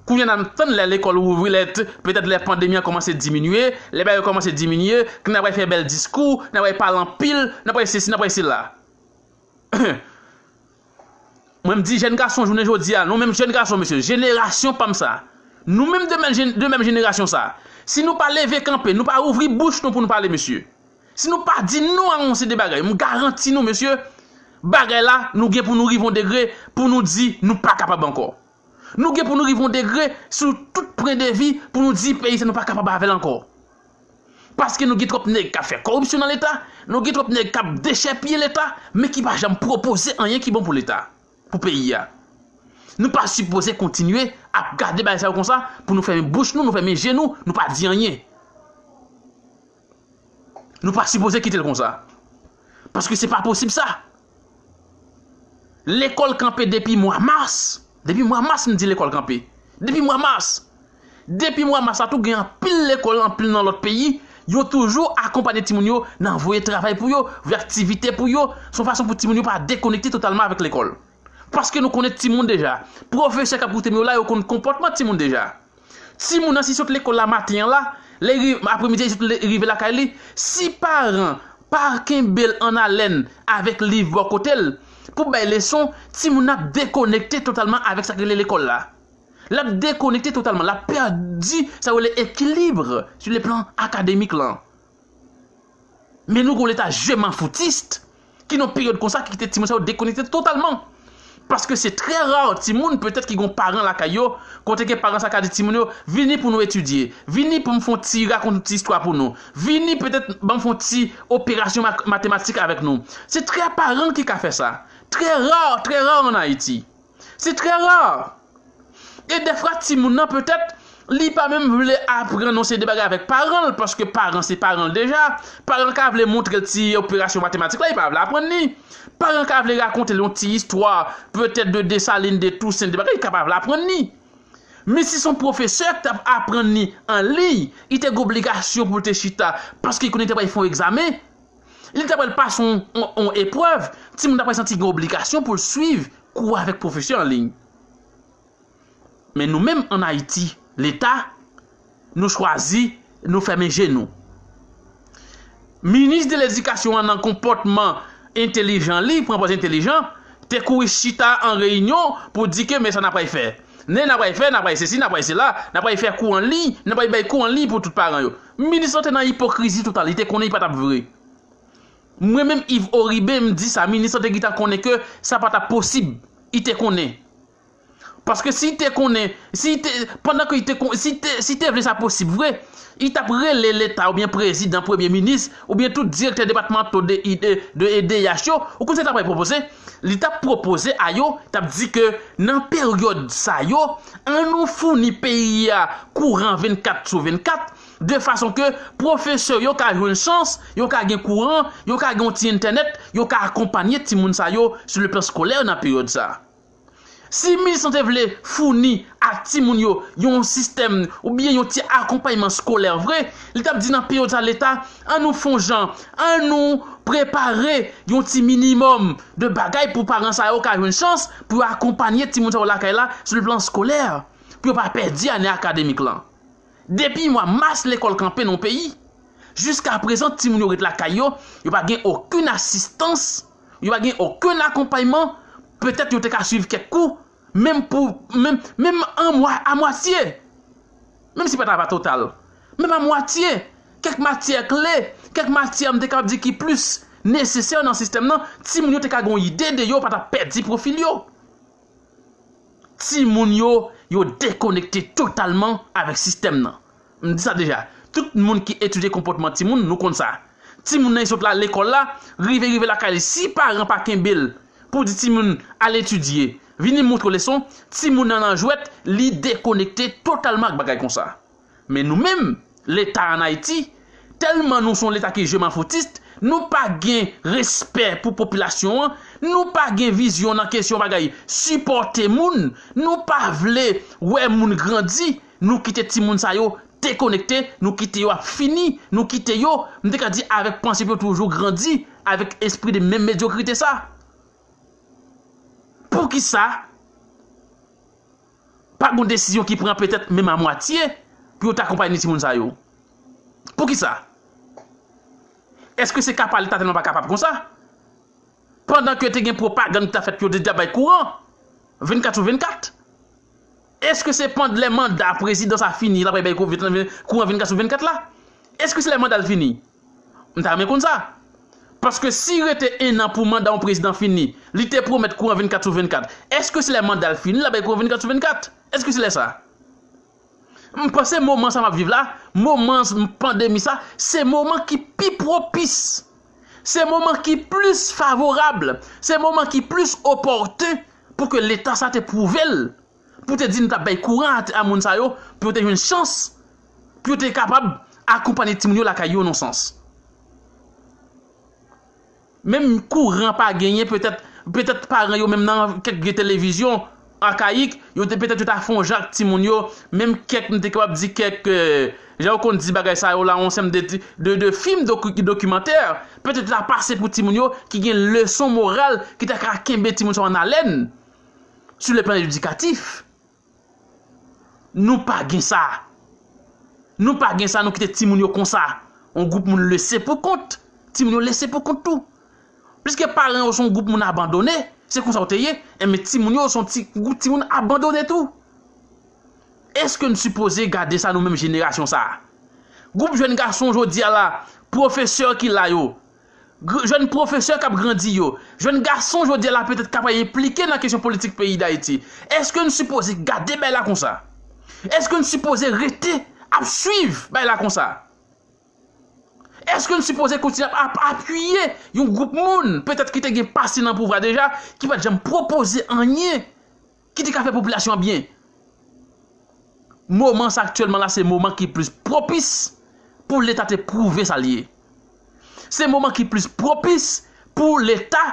Kounye a n ap tann lè lekòl ouvri, lè t-, petèt lè pandemi an kòmanse diminye, lè bagay yo kòmanse diminye, ke n ap fè bèl diskou, n ap pale anpil, n ap sesi, n ap sela. Mwen m di jèn gason jounen jodi a, nou menm jèn gason, mesye, jenerasyon pa m sa, nou menm de menm jen-, de menm jenerasyon sa, si nou pa leve kanpe, nou pa ouvri bouch nou pou nou pale, mesye, si nou pa di non a yon seri de bagay, m garanti nou, mesye, bagay la, nou gen pou nou rive yon degre pou nou di nou pa kapab ankò. Nou gen pou nou rive yon degre sou tout pwen de vi pou nou di peyi sa nou pa kapab avè l ankò. Paske nou gen twòp nèg k ap fè kòripsyon nan Leta, nou gen twòp nèg k ap dechèpiye Leta, men ki pa janm pwopoze anyen ki bon pou Leta, pou peyi a. Nou pa sipoze kontinye ap gade bagay sa yo konsa, pou nou fèmen bouch nou, nou fèmen je nou, nou pa di anyen. Nou pa sipoze kite l konsa. Paske se pa posib sa. Lekòl kanpe depi mwa mas. Depi mwa mas, m di lekòl kanpe. Depi mwa mas. Depi mwa mas la tou, gen anpil lekòl, anpil nan lòt peyi, yo toujou akonpanye timoun yo nan voye travay pou yo, voye aktivite pou yo. Se yon fason pou timoun yo pa dekonekte totalman avèk lekòl. Paske nou konnen timoun deja. Pwofesè k ap koute m yo la, yo konn konpòtman timoun deja. Timoun nan, si sot lekòl la maten an la, lè ri-, apremidi, li sot le-, rive lakay li, si paran Pa kenbe l an alèn avèk liv bò kote l pou bay leson, timoun nan ap dekonekte totalman avèk sa k rele lekòl la. L ap dekonekte totalman, l ap pèdi sa yo rele ekilib sur le plan akademik lan. Men nou gon leta je m'en foutiste ki nan peryòd konsa ki kite timoun sa yo dekonekte totalman. Paske se trè ra timoun petèt ki gon paran lakay yo, kote ke paran sa ka di timoun yo, vini pou nou etidye, vini pou m fè yon ti rakonte yon ti istwa pou nou, vini petèt ban m fè yon ti operasyon mak- matematik avèk nou. Se trè paran ki ka fè sa. Trè ra, trè ra an Ayiti. Se trè ra. E dèfwa timoun nan petèt li pa menm vle aprann yon seri de bagay avèk paran l, paske paran se paran l deja. Paran ka vle montre l ti operasyon matematik la, li pa vle aprann li. Paran ka vle rakonte l yon ti istwa, petèt de Desalin, de Tousen, de bagay, li ka pa vle aprann li. Men si se yon pwofesè k t ap aprann li an liy, li te gen obligasyon pou l te chita, paske li konnen li te pral fè yon egzamen, li te pral pase yon, yon, yon eprèv, timoun nan pral santi gen obligasyon pou l swiv kou avèk pwofesè an liy. Men nou menm an Ayiti, Leta, nou chwazi, nou fèmen je nou. Minis de ledikasyon an nan konpòtman entelijan li, pran pòz entelijan, te kouri chita an reyinyon pou di ke men sa n ap pral fè. Men n ap pral fè, n ap pral sesi, n ap pral sela, n ap pral fè kou an liy, n ap pral bay kou an liy pou tout paran yo. Minis lan te nan ipokrizi total, li te konnen li pa t ap vre. Mwen menm Yves Oribe, m di sa, minis lan te gentan konnen ke sa pa t ap posib. Li te konnen. Paske si te konnen, si te, pandan ke te, si te, si te vle sa posib vre, li t ap rele Leta oubyen prezidan, premye minis, oubyen tout direktè depatmanto de, de, de D H yo, ou konn sa li t ap pral pwopoze? Li t ap pwopoze a yo, t ap di ke nan peryòd sa yo, an nou founi peyi a kouran vennkat sou vennkat, de fason ke pwofesè yo ka jwenn chans, yo ka gen kouran, yo ka gen yon ti entènèt, yo ka akonpanye timoun sa yo sou le plan skolè nan peryòd sa. Si minis lan te vle founi ak timoun yo yon sistèm oubyen yon ti akonpayman skolè vre, li t ap di nan peryòd sa Leta, an nou fè yon jan, an nou prepare yon ti minimòm de bagay pou paran sa yo ka jwenn chans pou yo akonpanye timoun sa yo lakay la sou le plan skolè, pou yo pa pèdi ane akademik lan. Depi mwa mas lekòl kanpe nan yon peyi, jiska prezan timoun yo ret lakay yo, yo pa gen okenn asistans, yo pa gen okenn akonpayman, petèt yo te ka swiv kèk kou, menm pou, menm, menm an mwa, a mwatye. Menm si pa ta pa total. Menm a mwatye, kèk matyè kle, kèk matyè m te ka di ki plis nesesè nan sistèm nan, timoun yo te ka gen yon ide de yo pa ta pèdi pwofil yo. Timoun yo, yo dekonekte totalman avèk sistèm nan. M di sa deja, tout moun ki etidye konpòtman timoun, nou konn sa. Timoun nan, li sot la lekòl la, rive, rive lakay li, si paran pa kenbe l pou di timoun al etidye, vini montre w leson, timoun nan nan jwèt, li dekonekte totalman ak bagay konsa. Men nou menm, Leta ann Ayiti, tèlman nou se yon Leta ki je m'en foutiste, nou pa gen respè pou popilasyon an, nou pa gen vizyon nan kesyon bagay sipòte moun, nou pa vle wè moun grandi, nou kite timoun sa yo dekonekte, nou kite yo ap fini, nou kite yo, m te ka di avèk panse pou yo toujou grandi avèk espri de menm medyokrite sa. Poukisa pa gen yon desizyon ki pran petèt menm a mwatye pou yo ta akonpanye timoun sa yo? Poukisa? Èske se ka pa Leta tèlman pa kapab konsa? Pandan ke te gen pwopagann ki ta fèt pou yo te deja bay kouran vennkat sou vennkat. Èske se pandan lè manda prezidan sa fini, l ap bay kou-, kouran vennkat sou vennkat la? Èske se lè manda l fini? M ta renmen konn sa. Paske si rete en an pou manda yon prezidan fini, li te pwomèt kouran vennkat sou vennkat, èske se lè manda l fini, l ap bay kouran vennkat sou vennkat? Èske se lè sa? M panse moman sa m ap viv la, moman pandemi sa, se moman ki pi pwopis. Se moman ki plis favorab. Se moman ki plis opòten pou ke Leta sa te pwouve l. Pou te di nou t ap bay kouran a, a moun sa yo, pou yo te jwenn chans, pou yo te kapab akonpanye timoun yo lakay yo nan sans. Menm kouran pa genyen, petèt, petèt paran yo menm nan kèk vye televizyon akayik, yo te petèt yo ta fè yon jan ak timoun yo, menm kèk, nou te kapab di kèk, euh, jan yo konn di bagay sa yo la, yon sèm de, de, de fim doki-, dokimantè, petèt yo ta pase pou timoun yo ki gen leson moral, ki ta ka kenbe timoun sa yo an alèn sur le plan éducatif. Nou pa gen sa. Nou pa gen sa, nou kite timoun yo konsa. Yon gwoup moun lese pou kont. timoun yo lese pou kont tou. Piske paran yo se yon gwoup moun abandone, se konsa yo te ye, enben timoun yo se yon ti gwoup timoun abandone tou. Èske n sipoze gade sa nou menm jenerasyon sa a? Gwoup jèn gason jodi a la, pwofesè ki la yo, gr- jèn pwofesè k ap grandi yo, jèn gason jodi a la petèt k ap enplike nan kesyon politik peyi Dayiti. Èske n sipoze gade bay la konsa? Èske n sipoze rete ap swiv bay la konsa? Èske n sipoze kontinye ap, ap apiye yon gwoup moun, petèt ki te gen pase nan pouvwa deja, ki pa t janm pwopoze anyen ki te ka fè popilasyon an byen? Moman sa aktyèlman la, se moman ki plis pwopis pou Leta te pwouve sa l ye. Se moman ki plis pwopis pou Leta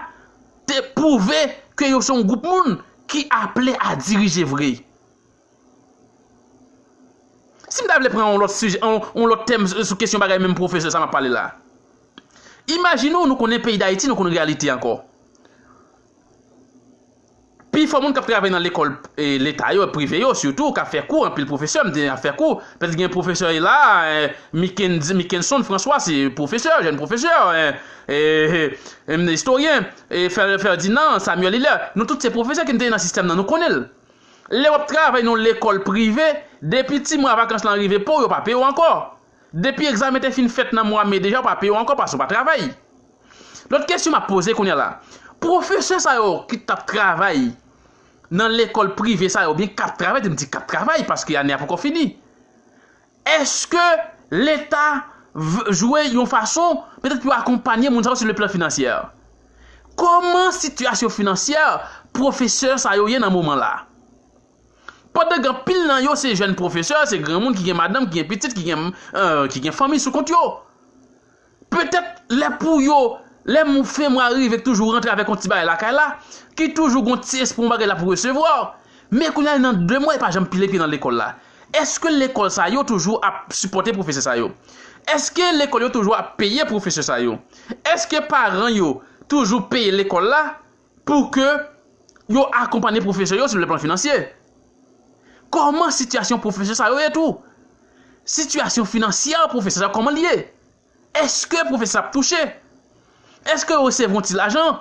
te pwouve ke yo se yon gwoup moun ki aple a dirije vre. Si m ta vle pran yon lòt sijè, yon, yon lòt tèm sou kesyon bagay menm pwofesè sa m ap pale la. Imajine w, nou konnen peyi Dayiti, nou konn reyalite ankò. Pifò moun k ap travay nan lekòl e, Leta yo, prive yo sitou, k ap fè kou, anpil pwofesè, m te ap fè kou. Petèt gen pwofesè la, e, Mickens- Mickenson François, se pwofesè, jèn pwofesè, e, e, e, e, istoryen, e, Fer- Ferdinand, Samuel Hilaire, nou tout se pwofesè ki n te ye nan sistèm nan, nou konnen l. Lè w ap travay nan yon lekòl prive, depi ti mwa vakans lan rive pou w, yo pa peye w ankò. Depi egzamen te fin fèt nan mwa me deja, yo pa peye w ankò paske w pa travay. Lòt kesyon m ap poze kounye a la, pwofesè sa yo ki t ap travay nan lekòl prive sa yo, oubyen k ap travay, m di k ap travay paske ane a poko fini. Èske Leta v- jwe yon fason petèt pou yo akonpanye moun sa yo sou le plan finansyè? Kòman sitiyasyon finansyè pwofesè sa yo ye nan moman la? Pandan gen anpil nan yo se jèn pwofesè, se granmoun ki gen madanm, ki gen pitit, ki gen, e, ki gen fanmi sou kont yo. Petèt lè pou yo, lè mou- fen mwa rive, ki toujou rantre avèk yon ti bagay lakay la, ki toujou gon ti espwa yon bagay l ap resevwa. Men kounye a nan de mwa, li pa janm pile pye nan lekòl la. Èske lekòl sa yo toujou ap sipòte pwofesè sa yo? Èske lekòl yo toujou ap peye pwofesè sa yo? Èske paran yo toujou peye lekòl la pou ke yo akonpanye pwofesè yo sou le plan finansye? Kòman sitiyasyon pwofesè sa yo ye tou? Sitiyasyon finansyè pwofesè sa yo, kòman l ye? Èske pwofesè ap touche? Èske yo resevwa yon ti lajan?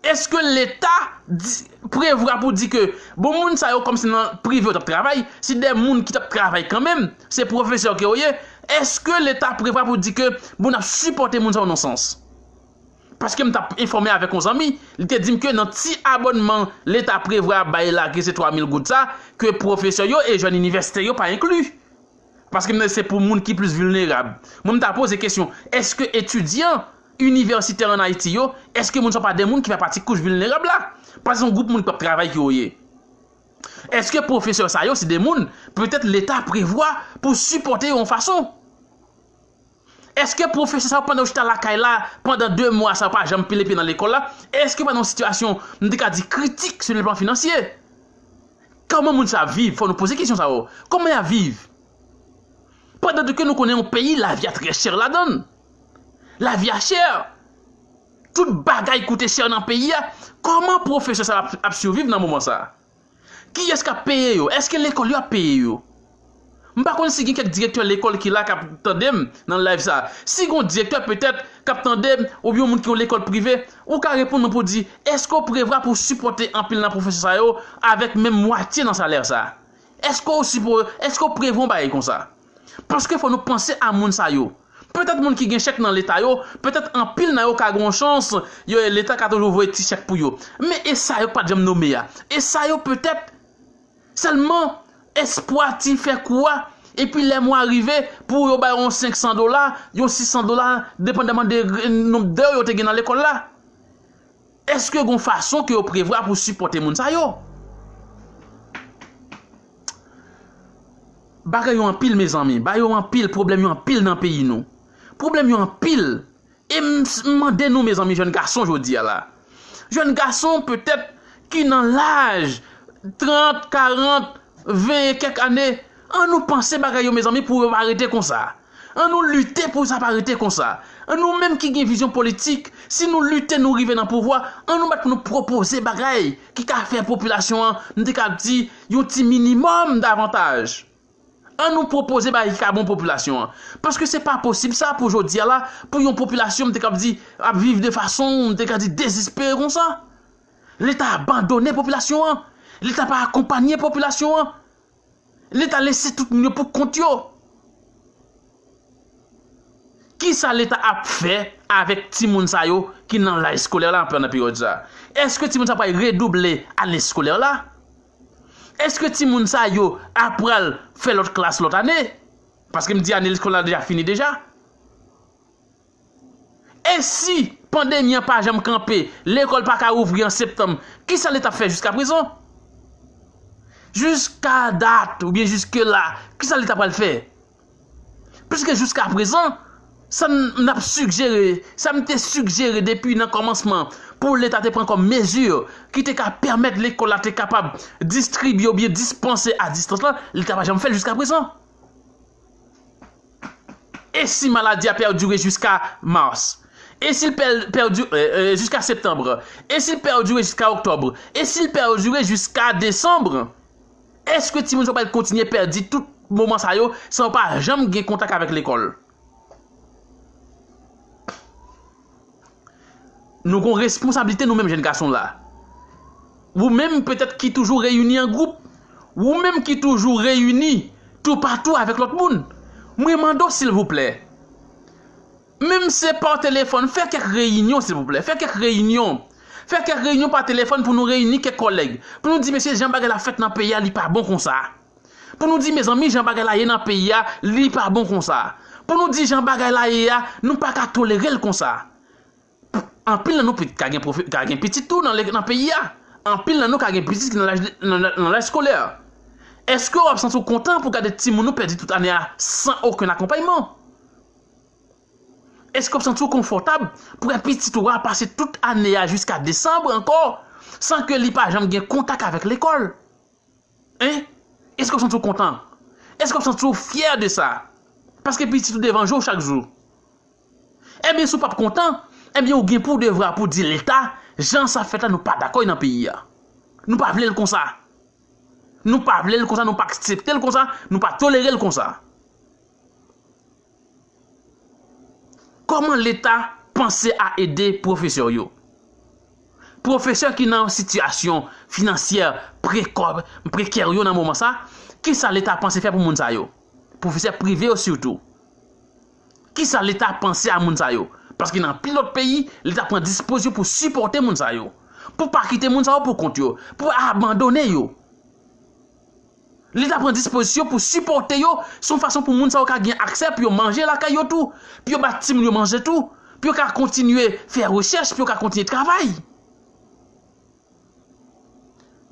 Èske Leta di- prevwa pou di ke, bon, moun sa yo kòmsi nan prive yo t ap travay, se de moun ki t ap travay kanmenm, se pwofesè ke yo ye? Èske Leta prevwa pou di ke, bon, n ap sipòte moun sa yo nan sans? Paske m t ap enfòme avèk yon zanmi, li te di m ke nan ti abònman Leta prevwa bay la, ki se twa mil goud sa, ke pwofesè yo e jèn inivèsitè yo pa enkli. Paske m se pou moun ki plis vilnerab. Mwen, m ta poze kesyon, èske etidyan inivèsitè ann Ayiti yo, èske moun sa yo pa de moun ki fè pati kouch vilnerab la? Paske se yon gwoup moun k p ap travay ki yo ye. Èske pwofesè sa yo se de moun, petèt Leta prevwa pou sipòte yo yon fason? Èske pwofesè sa yo, pandan yo chita lakay la, pandan de mwa sa yo pa janm pile pye nan lekòl la, èske yo pa nan yon sitiyasyon, m te ka di, kritik sou le plan finansye? Kòman moun sa ap viv? Fò nou poze kesyon sa yo. Kòman y ap viv? Pandan ke nou konnen yon peyi, lavi a trè chè ladan l. Lavi a chè. Tout bagay koute chè nan peyi a. Kòman pwofesè sa ap, ap siviv nan moman sa? Kiyès k ap peye yo? Èske lekòl yo ap peye yo? M pa konn si gen kèk direktè lekòl ki la k ap tande m nan live sa. Si gen yon direktè petèt k ap tande m, oubyen yon moun ki yon lekòl prive, ou ka reponn mwen pou di, èske w prevwa pou sipòte anpil nan pwofesè sa yo avèk menm mwatye nan salè sa? Èske w sipo, èske w prevwa yon bagay konsa? Paske fò nou panse a moun sa yo. Petèt moun ki gen chèk nan Leta yo, petèt anpil nan yo ka gen yon chans, yo, Leta ka toujou voye ti chèk pou yo. Men e sa yo k pa t janm nome a? E sa yo petèt sèlman espwa ti fè kou a, epi lè mwa rive, pou yo ba yo yon senk san dola, yon sis san dola, depandaman de nonb dè yo te gen nan lekòl la. Èske gon fason ke yo prevwa pou sipòte moun sa yo? Bagay yo anpil, mezanmi. Bagay yo anpil, pwoblèm yo anpil nan peyi nou. Pwoblèm yo anpil. E m, m mande nou, mezanmi, jèn gason jodi a la. Jèn gason, petèt, ki nan laj trant, karant, ven e kèk ane, an nou panse bagay yo, mezanmi, pou yo pa rete konsa. An nou lite pou sa pa rete konsa. An nou menm ki gen vizyon politik, si nou lite, nou rive nan pouvwa, an nou bat pou nou pwopoze bagay ki ka fè popilasyon an, m te ka di, yon ti minimòm davantaj. An nou pwopoze bagay ki ka bon popilasyon an. Paske se pa posib sa pou jodi a la, pou yon popilasyon, m te kab di, ap viv de fason, m te ka di, dezespere konsa. Leta abandone popilasyon an. Leta pa akonpanye popilasyon an. Leta lese tout moun yo pou kont yo. Kisa Leta ap fè avèk timoun sa yo ki nan laj eskolè la pandan peryòd sa? Èske timoun sa pral redouble ane eskolè la? Èske timoun sa yo ap pral fè lòt klas lòt ane? Paske m di ane eskolè la deja fini deja. E si pandemi an pa janm kanpe, lekòl pa ka ouvri an septanm, kisa Leta ap fè jiska prezan? Jiska dat, oubyen jiske la, kisa Leta pral fè? Piske jiska prezan, sa n ap sigjere, sa m te sigjere depi nan kòmansman, pou Leta te pran kòm mezi ki te ka pèmèt lekòl la te kapab distribye oubyen dispanse a distans la, Leta pa janm fè l jiska prezan. E si maladi a pèdire jiska mas? E si l pèdire jiska septanm? E si l pèdire jiska oktòb? E si l pèdire jiska desanm? Èske timoun sa yo pral kontinye pèdi tout moman sa yo san yo pa janm gen kontak avèk lekòl? Nou gon responsablite nou menm jèn gason la. Ou menm petèt ki toujou reyini an gwoup, ou menm ki toujou reyini toupatou avèk lòt moun, mwen mande w silvouplè, menm se pa telefòn, fè kèk reyinyon silvouplè, fè kèk reyinyon. Fè kèk reyinyon pa telefòn pou nou reyini kèk kòlèg, pou nou di mesye jan bagay la fèt nan peyi a li pa bon konsa. Pou nou di mezanmi jan bagay la ye nan peyi a li pa bon konsa. Pou nou di jan bagay la ye a nou pa ka tolere l konsa. Anpil nan nou pit ka gen pwofi- ka gen pitit tou nan le- nan peyi a. Anpil nan nou ka gen pitit ki nan laj nan nan laj eskolè. Èske w ap santi w kontan pou gade timoun nou pèdi tout ane a san okenn akonpayman? Èske w ap santi w konfòtab pou wè pitit ou a pase tout ane a jiska desanm ankò san ke li pa janm gen kontak avèk lekòl? Hein? Èske w ap santi w kontan? Èske w ap santi w fyè de sa? Paske pitit ou devan je w chak jou. Ebyen si w p ap kontan, ebyen ou gen pou devwa pou di Leta jan sa fèt la nou pa dakò nan peyi a. Nou pa vle l konsa. Nou pa vle l konsa, nou pa aksepte l konsa, nou pa tolere l konsa. Kòman Leta panse a ede pwofesè yo? Pwofesè ki nan sitiyasyon finansyè prekò- prekè yo nan moman sa, kisa Leta panse fè pou moun sa yo? Pwofesè prive yo sitou. Kisa Leta panse a moun sa yo? Paske nan anpil lòt peyi, Leta pran dispozisyon pou sipòte moun sa yo. Pou pa kite moun sa yo pou kont yo, pou abandone yo. Leta pran dispozisyon pou sipòte yo, se yon fason pou moun sa yo ka gen aksè pou yo manje lakay yo tou, pou yo ba timoun yo manje tou, pou yo ka kontinye fè rechèch, pou yo ka kontinye travay.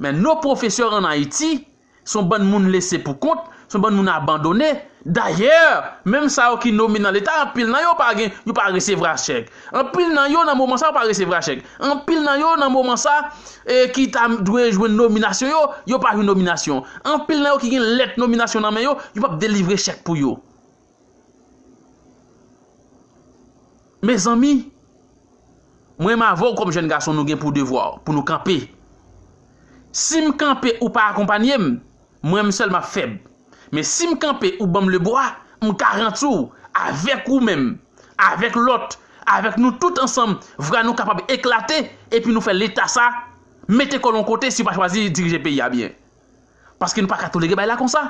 Men nos professeurs en Ayiti, se yon bann moun lese pou kont, se yon bann moun abandone. Dayè, menm sa yo ki nome nan Leta, anpil nan yo pa gen, yo pa resevwa chèk. Anpil nan yo nan moman sa yo pa resevwa chèk. Anpil nan yo nan moman sa e ki ta dwe jwenn nominasyon yo, yo pa jwenn nominasyon. Anpil nan yo ki gen lèt nominasyon nan men yo, yo p ap delivre chèk pou yo. Mezanmi, mwen menm avè w kòm jèn gason nou gen pou devwa pou nou kanpe. Si m kanpe ou pa akonpanye m, mwen menm sèl m ap fèb. Men si m kanpe ou ban m lebwa, m garanti w, avèk ou menm, avèk lòt, avèk nou tout ansanm, vwa nou kapab eklate epi nou fè Leta sa mete kò l yon kote si yo pa chwazi dirije peyi a byen. Paske nou pa ka tolere bagay la konsa.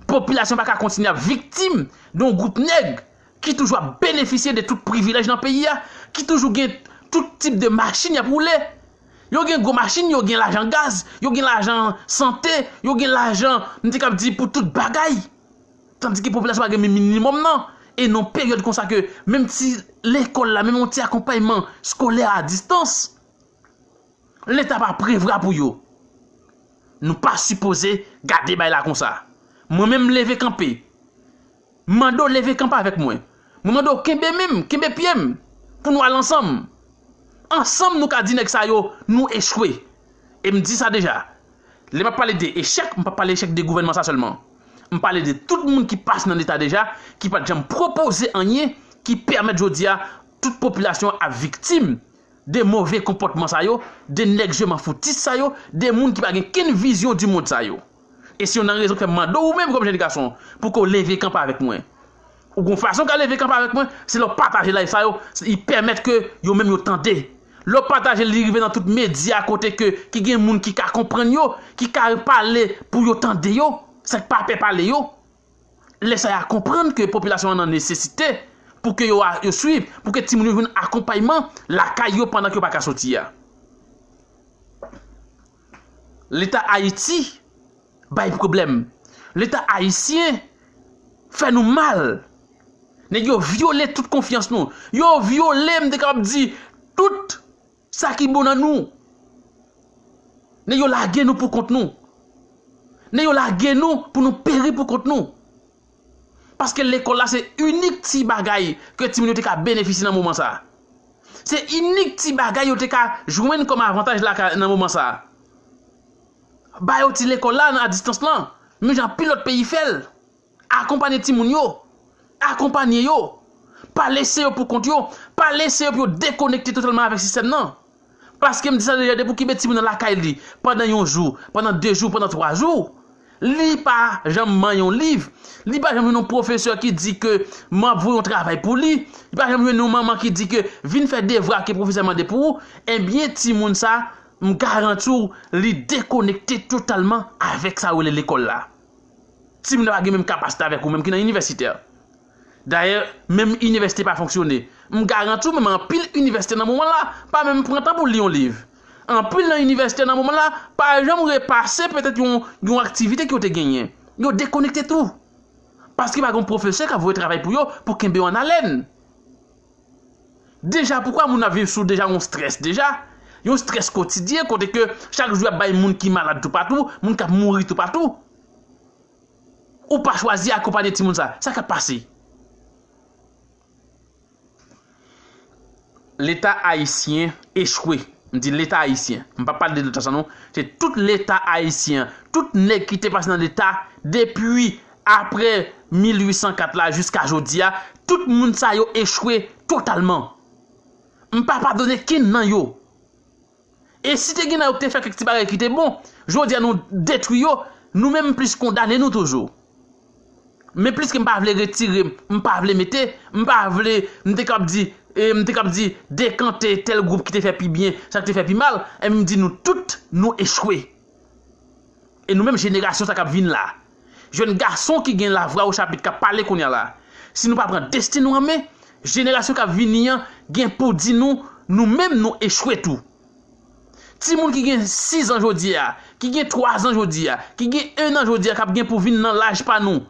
Popilasyon pa ka kontinye ap viktim de yon gwoup nèg ki toujou ap benefisye de tout privilèj nan peyi a, ki toujou gen tout tip de machin y ap woule. Yo gen gwo machin, yo gen lajan gaz, yo gen lajan sante, yo gen lajan, m te kab di, pou tout bagay. Tandike popilasyon pa gen menm minimòm nan. E nan peryòd konsa ke menm ti lekòl la, menm yon ti akonpayman eskolè a distans, Leta pa prevwa pou yo. Nou pa sipoze gade bagay la konsa. Mwen menm m leve kanpe. M mande w leve kanpe avèk mwen. Mwen mande w kenbe men m, kenbe pye m, pou nou al ansanm. Ansanm nou ka di nèg sa yo nou echwe. E m di sa deja. Lè m ap pale de echèk, m p ap pale echèk de gouvènman sa sèlman. M pale de tout moun ki pase nan Leta deja, ki pa t janm pwopoze anyen ki pèmèt jodi a tout popilasyon an ap viktim de move konpòtman sa yo, de nèg je m'en foutistes sa yo, de moun ki pa gen kenn vizyon di mond sa yo. E se youn nan rezon k fè m mande w, ou menm kòm jèn gason, pou ke w leve kanpe avèk mwen. Ou gon fason w ka leve kanpe avèk mwen, se lè w pataje live sa yo, li pèmèt ke yo menm yo tande. Lè w pataje l, li rive nan tout medya kote ke, ki gen moun ki ka konprann yo, ki ka pale pou yo tande yo, sa k pa pè pale yo. Lè sa y a konprann ke popilasyon an nan nesesite pou ke yo, yo swiv, pou ke timoun yo jwenn akonpayman lakay yo pandan ke yo pa ka soti a. Leta Ayiti bay pwoblèm. Leta ayisyen fè nou mal. Nèg yo vyole tout konfyans nou. Yo vyole, m te kapab di, tout sa ki bon nan nou. Nèg yo lage nou pou kont nou. Nèg yo lage nou pou nou peri pou kont nou. Paske lekòl la se inik ti bagay ke timoun yo te ka benefisye nan moman sa a. Se inik ti bagay yo te ka jwenn kòm avantaj la ka, nan moman sa a. Ba yo ti lekòl la nan a distans lan, menm jan anpil lòt peyi fè l. Akonpanye timoun yo. Akonpanye yo. Pa lese yo pou kont yo. Pa lese yo pou yo dekonekte totalman avèk sistèm nan. Paske m di sa deja, depi w kenbe timoun nan lakay li pandan yon jou, pandan de jou, pandan twa jou, li pa janm manyen yon liv. Li pa janm jwenn yon pwofesè ki di ke m ap voye yon travay pou li. Li pa janm jwenn yon manman ki di ke vin fè devwa ke pwofesè mande pou ou. Ebyen, timoun sa, m garanti w, li dekonekte totalman avèk sa yo rele lekòl la. Timoun nan pa gen menm kapasite avèk ou menm ki nan inivèsitè. Dayè, menm inivèsite pa fonksyone. M garanti w, menm anpil inivèsite nan moman la pa menm pran tan pou li yon liv. Anpil nan inivèsite nan moman la pa janm repase petèt yon, yon aktivite ke yo te genyen. Yo dekonekte tou. Paske pa gen pwofesè k ap voye travay pou yo pou kenbe yo an alèn. Deja, poukwa moun ap viv sou deja yon strès deja? Yon strès kotidyen kote ke chak jou y ap bay moun ki malad toupatou, moun k ap mouri toupatou. Ou pa chwazi akonpanye timoun sa. Sa k ap pase? Leta ayisyen echwe. M di Leta ayisyen. M pa pale de Leta sa non. Se tout Leta ayisyen. Tout nèg ki te pase nan Leta depi apre mil uit san kat la jiska jodi a, tout moun sa yo echwe totalman. M pa padone kenn nan yo. E si te gen nan yo ki te fè kèk ti bagay ki te bon, jodi a nou detwi yo, nou menm plis kondane nou toujou. Men pliske m pa vle retire, m pa vle mete, m pa vle, m te kab di, e, m te kab di, dekante tèl gwoup ki te fè pi byen, sa ki te fè pi mal, e m di nou tout, nou echwe. E nou menm jenerasyon sa k ap vin la, jèn gason ki gen lavwa o chapit k ap pale kounye a la, si nou pa pran desten nou an men, jenerasyon k ap vini an gen pou di nou, nou menm nou echwe tou. Timoun ki gen sis an jodi a, ki gen twa zan jodi a, ki gen en an jodi a, k ap gen pou vin nan laj pa nou,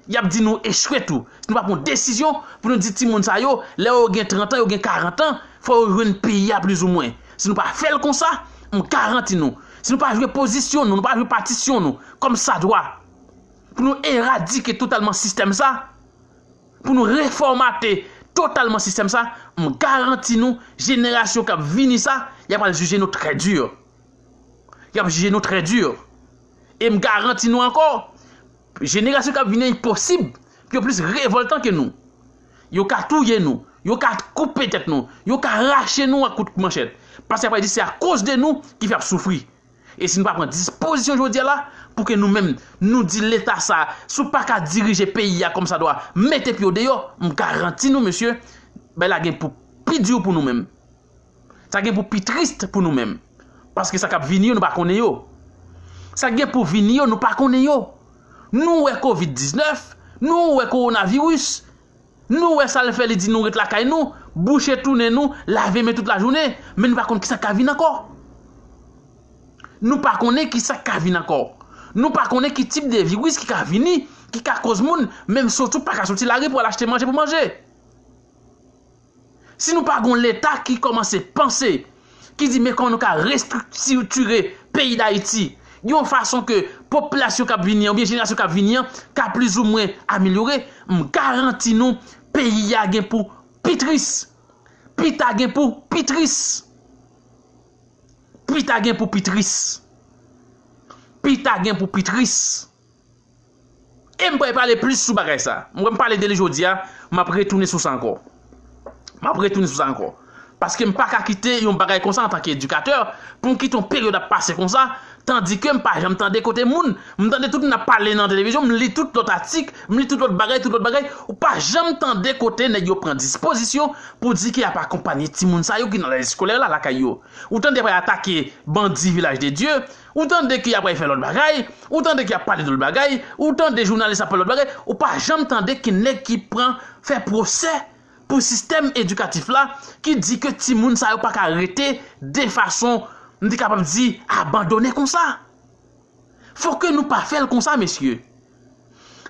y ap di nou echwe tou. Si nou pa pran desizyon pou nou di timoun sa yo, lè yo gen trant an, yo gen karant an, fò yo jwenn peyi a plizoumwen. Si nou pa fè l konsa, m garanti nou, si nou pa jwe pozisyon nou, nou pa jwe patisyon nou kòm sa dwa, pou nou eradike totalman sistèm sa, pou nou refòmate totalman sistèm sa, m garanti nou, jenerasyon k ap vini sa, y ap al jije nou trè di. Y ap jije nou trè di. E m garanti nou ankò, jenerasyon k ap vini an posib pou yo plis revòltan ke nou. Yo ka touye nou, yo ka koupe tèt nou, yo ka rache nou ak kout manchèt. Paske y ap di se akoz de nou ki fè y ap soufri. E si nou pa pran dispozisyon jodi a la, pou ke nou menm, nou di Leta sa, si w pa ka dirije peyi a kòm sa dwa, mete pye w deyò, m garanti nou, mesye, bagay la gen pou pi di pou nou menm. Sa gen pou pi tris pou nou menm. Paske sa k ap vini yo, nou pa konnen yo. Sa gen pou vini yo, nou pa konnen yo. Nou wè kovid diznèf, nou wè kowonaviris, nou wè sa l fè, li di nou ret lakay nou, bouche tou nen nou, lave men tout lajounen, men nou pa konn kisa k ka vin ankò. Nou pa konnen kisa k ka vin ankò. Nou pa konnen ki tip de viris ki ka vini, ki ka koz moun menm soti w pa ka soti lari pou al achte manje pou manje. Si nou pa gon Leta ki kòmanse panse, ki di men kòman nou ka restriktire peyi Dayiti, yon fason ke popilasyon k ap vini an, oubyen jenerasyon k ap vini an, ka plizoumwen amelyore, m garanti nou, peyi a gen pou pi tris. Pita gen pou pi tris. Pita gen pou pi tris. Pita gen pou pi tris. E m pral pale plis sou bagay sa. M wè m pale de li jodi a, m ap retounen sou sa ankò. M ap retounen sou sa ankò. Paske m pa ka kite yon bagay konsa antanke edikatè, pou m kite yon peryòd ap pase konsa, tandike m pa janm tande kote moun, m tande tout moun ap pale nan televizyon, m li tout lòt atik, m li tout lòt bagay, tout lòt bagay, ou pa janm tande kote nèg yo pran dispozisyon pou di ke y ap akonpanye timoun sa yo ki nan lèz eskolè la lakay yo. Ou tande y ap atake bandi Vilaj de Dye, ou tande ke y ap fè lòt bagay, ou tande ke y ap pale de lòt bagay, ou tande jounalis ap pale lòt bagay, ou pa janm tande ki nèg ki pran fè pwosè pou sistèm edikatif la ki di ke timoun sa yo pa ka rete de fason, m te kapab di, abandone konsa. Fòk ke nou pa fè l konsa, mesye.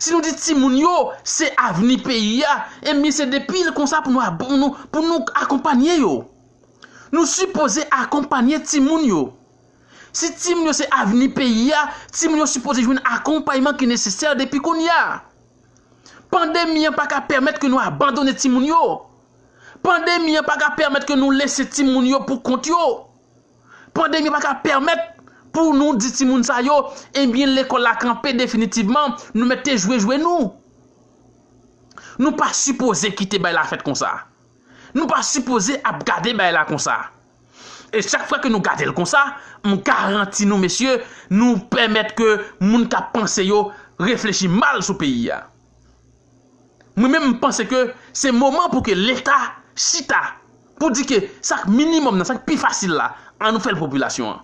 Si nou di timoun yo se avni peyi a, ebyen se depi l konsa pou nou, pou nou, pou nou akonpanye yo. Nou sipoze akonpanye timoun yo. Si timoun yo se avni peyi a, timoun yo sipoze jwenn akonpayman ki nesesè depi kounye a. Pandemi an pa ka pèmèt ke nou abandone timoun yo. Pandemi an pa ka pèmèt ke nou lese timoun yo pou kont yo. Pandemi an pa ka pèmèt pou nou di timoun sa yo, ebyen lekòl la kanpe definitivman, nou mèt te jwe jwe nou. Nou pa sipoze kite bagay la fèt konsa. Nou pa sipoze ap gade bagay la konsa. E chak fwa ke nou gade l konsa, m garanti nou, mesye, nou pèmèt ke moun k ap panse yo reflechi mal sou peyi a. Mwen menm, m panse ke se moman pou ke Leta chita pou di ke sa k minimòm nan, sa k pi fasil la, ann nou fè l popilasyon an.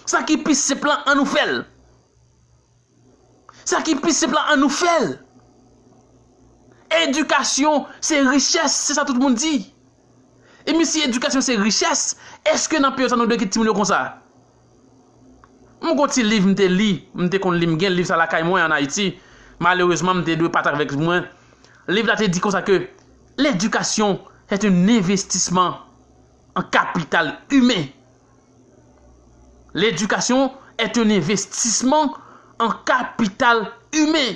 Sa ki pi senp lan, ann nou fè l. Sa ki pi senp lan, ann nou fè l. Edikasyon se richès, se sa tout moun di. Ebyen, si edikasyon se richès, èske nan peryòd sa nou dwe kite timoun yo konsa? M gon ti liv m te li, m te konn li, m gen liv sa lakay mwen ann Ayiti. Malerezman, m te dwe pataje avèk mwen. Liv la te di konsa ke l'éducation est un investissement en capital humain. L'éducation est un investissement en capital humain.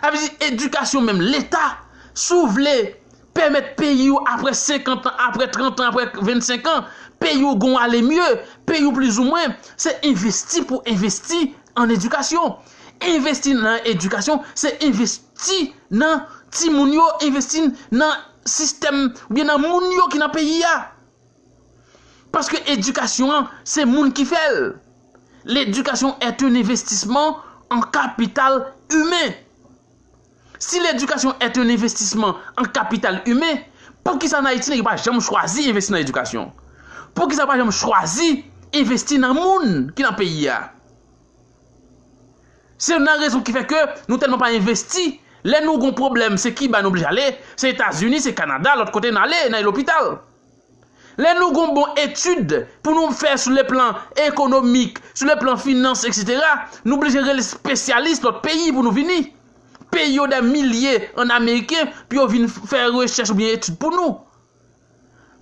Sa vle di, edikasyon menm, Leta, si w vle pèmèt peyi w apre senkant an, apre trant an, apre vennsenk an, peyi w gon ale mye, peyi w plizoumwen, se envesti pou envesti an edikasyon. Envesti nan edikasyon, se envesti nan timoun yo, envesti nan sistèm, oubyen nan moun yo ki nan peyi a. Paske edikasyon an, se moun ki fè l. L'éducation est un investissement en capital humain. Si l'éducation est un investissement en capital humain, poukisa ann Ayiti nèg yo pa janm chwazi envesti nan edikasyon? Poukisa yo pa janm chwazi envesti nan moun ki nan peyi a? Se youn nan rezon ki fè ke nou tèlman pa envesti. Lè nou gon pwoblèm, se Kiba nou oblije ale, se Etazini, se Kanada, lòt kote n ale, n ale lopital. Lè nou gon bon etid pou nou fè sou le plan ekonomik, sou le plan finans, etsetera, nou oblije rele espesyalis lòt peyi pou nou vini. Peye yo dè milye an ameriken pou yo vin fè rechèch oubyen etid pou nou.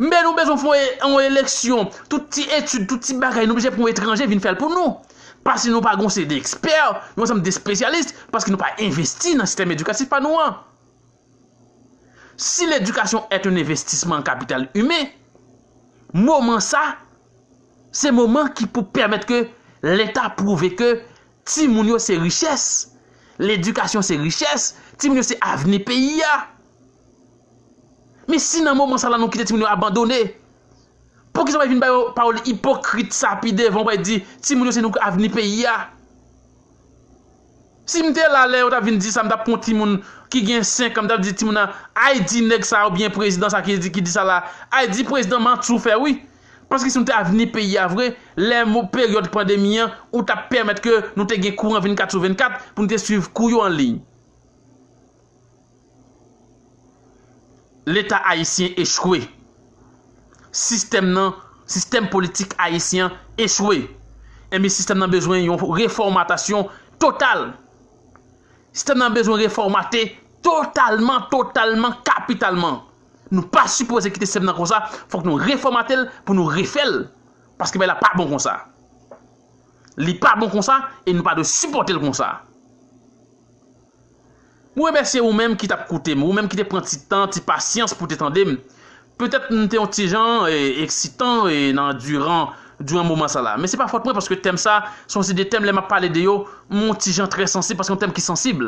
Men nou bezwen fè yon, yon eleksyon, tout ti etid, tout ti bagay, nou oblije pran yon etranje vin fè l pou nou. Paske nou pa gon seri de ekspè, yon ansanm de espesyalis, paske nou pa envesti nan sistèm edikatif pa nou an. Si l'éducation est un investissement en capital humain, moman sa, se moman ki pou pèmèt ke Leta pwouve ke timoun yo se richès, ledikasyon se richès, timoun yo se avni peyi a. Men si nan moman sa la nou kite timoun yo abandone, poukisa w pa vin bay yo pawòl ipokrit sa pi devan, w pa di timoun yo se nou avni peyi a? Si m te la lè yo t ap vin di sa, m t ap pran yon timoun ki gen senk an, m t ap di timoun nan, ay di nèg sa oubyen prezidan sa ki di, ki di sa la, ay di prezidan manti w fè wi. Paske si nou te avni peyi a vre, lè mo peryòd pandemi an, ou t ap pèmèt ke nou te gen kouran vennkat sou vennkat pou nou te swiv kou yo an liy. Leta ayisyen echwe. Sistèm nan, sistèm politik ayisyen an echwe. Ebyen, sistèm nan bezwen yon refòmatasyon total. Sistèm nan bezwen refòmate totalman, totalman, kapitalman. Nou pa sipoze kite sistèm nan konsa, fòk nou refòmate l pou nou refè l. Paske bagay la pa bon konsa. Li pa bon konsa e nou pa dwe sipòte l konsa. Mwen remèsye ou menm ki t ap koute m, ou menm ki te pran ti tan, ti pasyans pou te tande m. Petèt m te yon ti jan, e, eksitan, e, nan diran, diran moman sa la. Men se pa fòt mwen paske tèm sa, se yon seri de tèm lè m ap pale de yo, m yon ti jan trè sansib paske yon tèm ki sansib.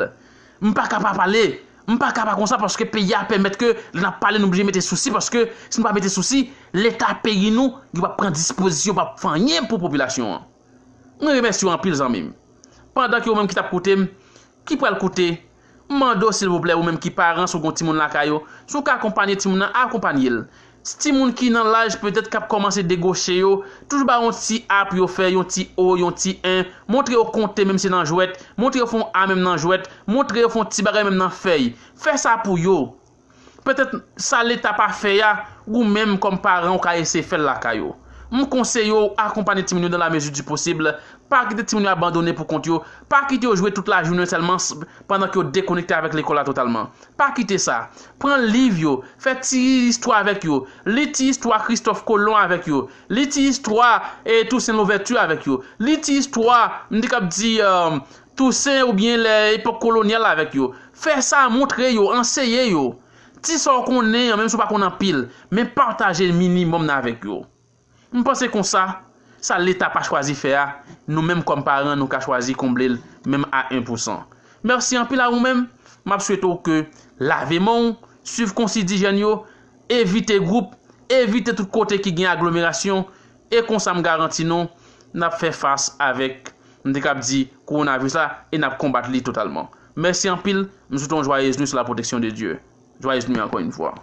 M pa ka pa pale. M pa ka pa konsa paske peyi a pèmèt ke lè n ap pale nou oblije mete sousi paske si nou pa mete sousi, Leta peyi nou, yo p ap pran dispozisyon, p ap fè anyen pou popilasyon an. Mwen remèsye w anpil zanmi m. Pandan ke ou menm ki t ap koute m, ki pral koute, m mande w silvouplè ou menm ki paran si w gen yon timoun lakay ou, si w ka akonpanye timoun nan, akonpanye l. Timoun ki nan laj petèt k ap kòmanse degoche yo, toujou ba yo yon ti a pou yo fè, yon ti o, yon ti en, montre yo konte menm si nan jwèt, montre yo fè yon a menm nan jwèt, montre yo fè yon ti bagay menm nan fèy. Fè sa pou yo. Petèt sa Leta pa fè a, ou menm kòm paran ou ka eseye fè l lakay ou. M konseye w akonpanye timoun yo dans la mesure du possible. Pa kite timoun yo abandone pou kont yo. Pa kite yo jwe tout lajounen sèlman s- pandan ke yo dekonekte avèk lekòl la totalman. Pa kite sa. Pran liv yo, fè ti istwa avèk yo. Li ti istwa Kristòf Kolon avèk yo. Li ti istwa e Tousen Louvèti avèk yo. Li ti istwa, m te kab di, Tousen oubyen lè epòk kolonyal avèk yo. Fè sa, montre yo, anseye yo. Ti sa w konnen an, menm si w pa konn anpil, men pataje minimòm nan avèk yo. M panse konsa, sa Leta pa chwazi fè a, nou menm kòm paran, nou ka chwazi konble l, menm a en pousan. Mèsi anpil a ou menm. M ap swete w ke lave men w, swiv konsiy dijyèn yo, evite gwoup, evite tout kote ki gen aglomerasyon, e konsa m garanti nou, n ap fè fas avèk, m te kab di, kowonaviris la, e n ap konbat li totalman. Mèsi anpil, m swete w yon joyeuse nuit sous la protection de Dieu. Joyeuse nuit encore une fois.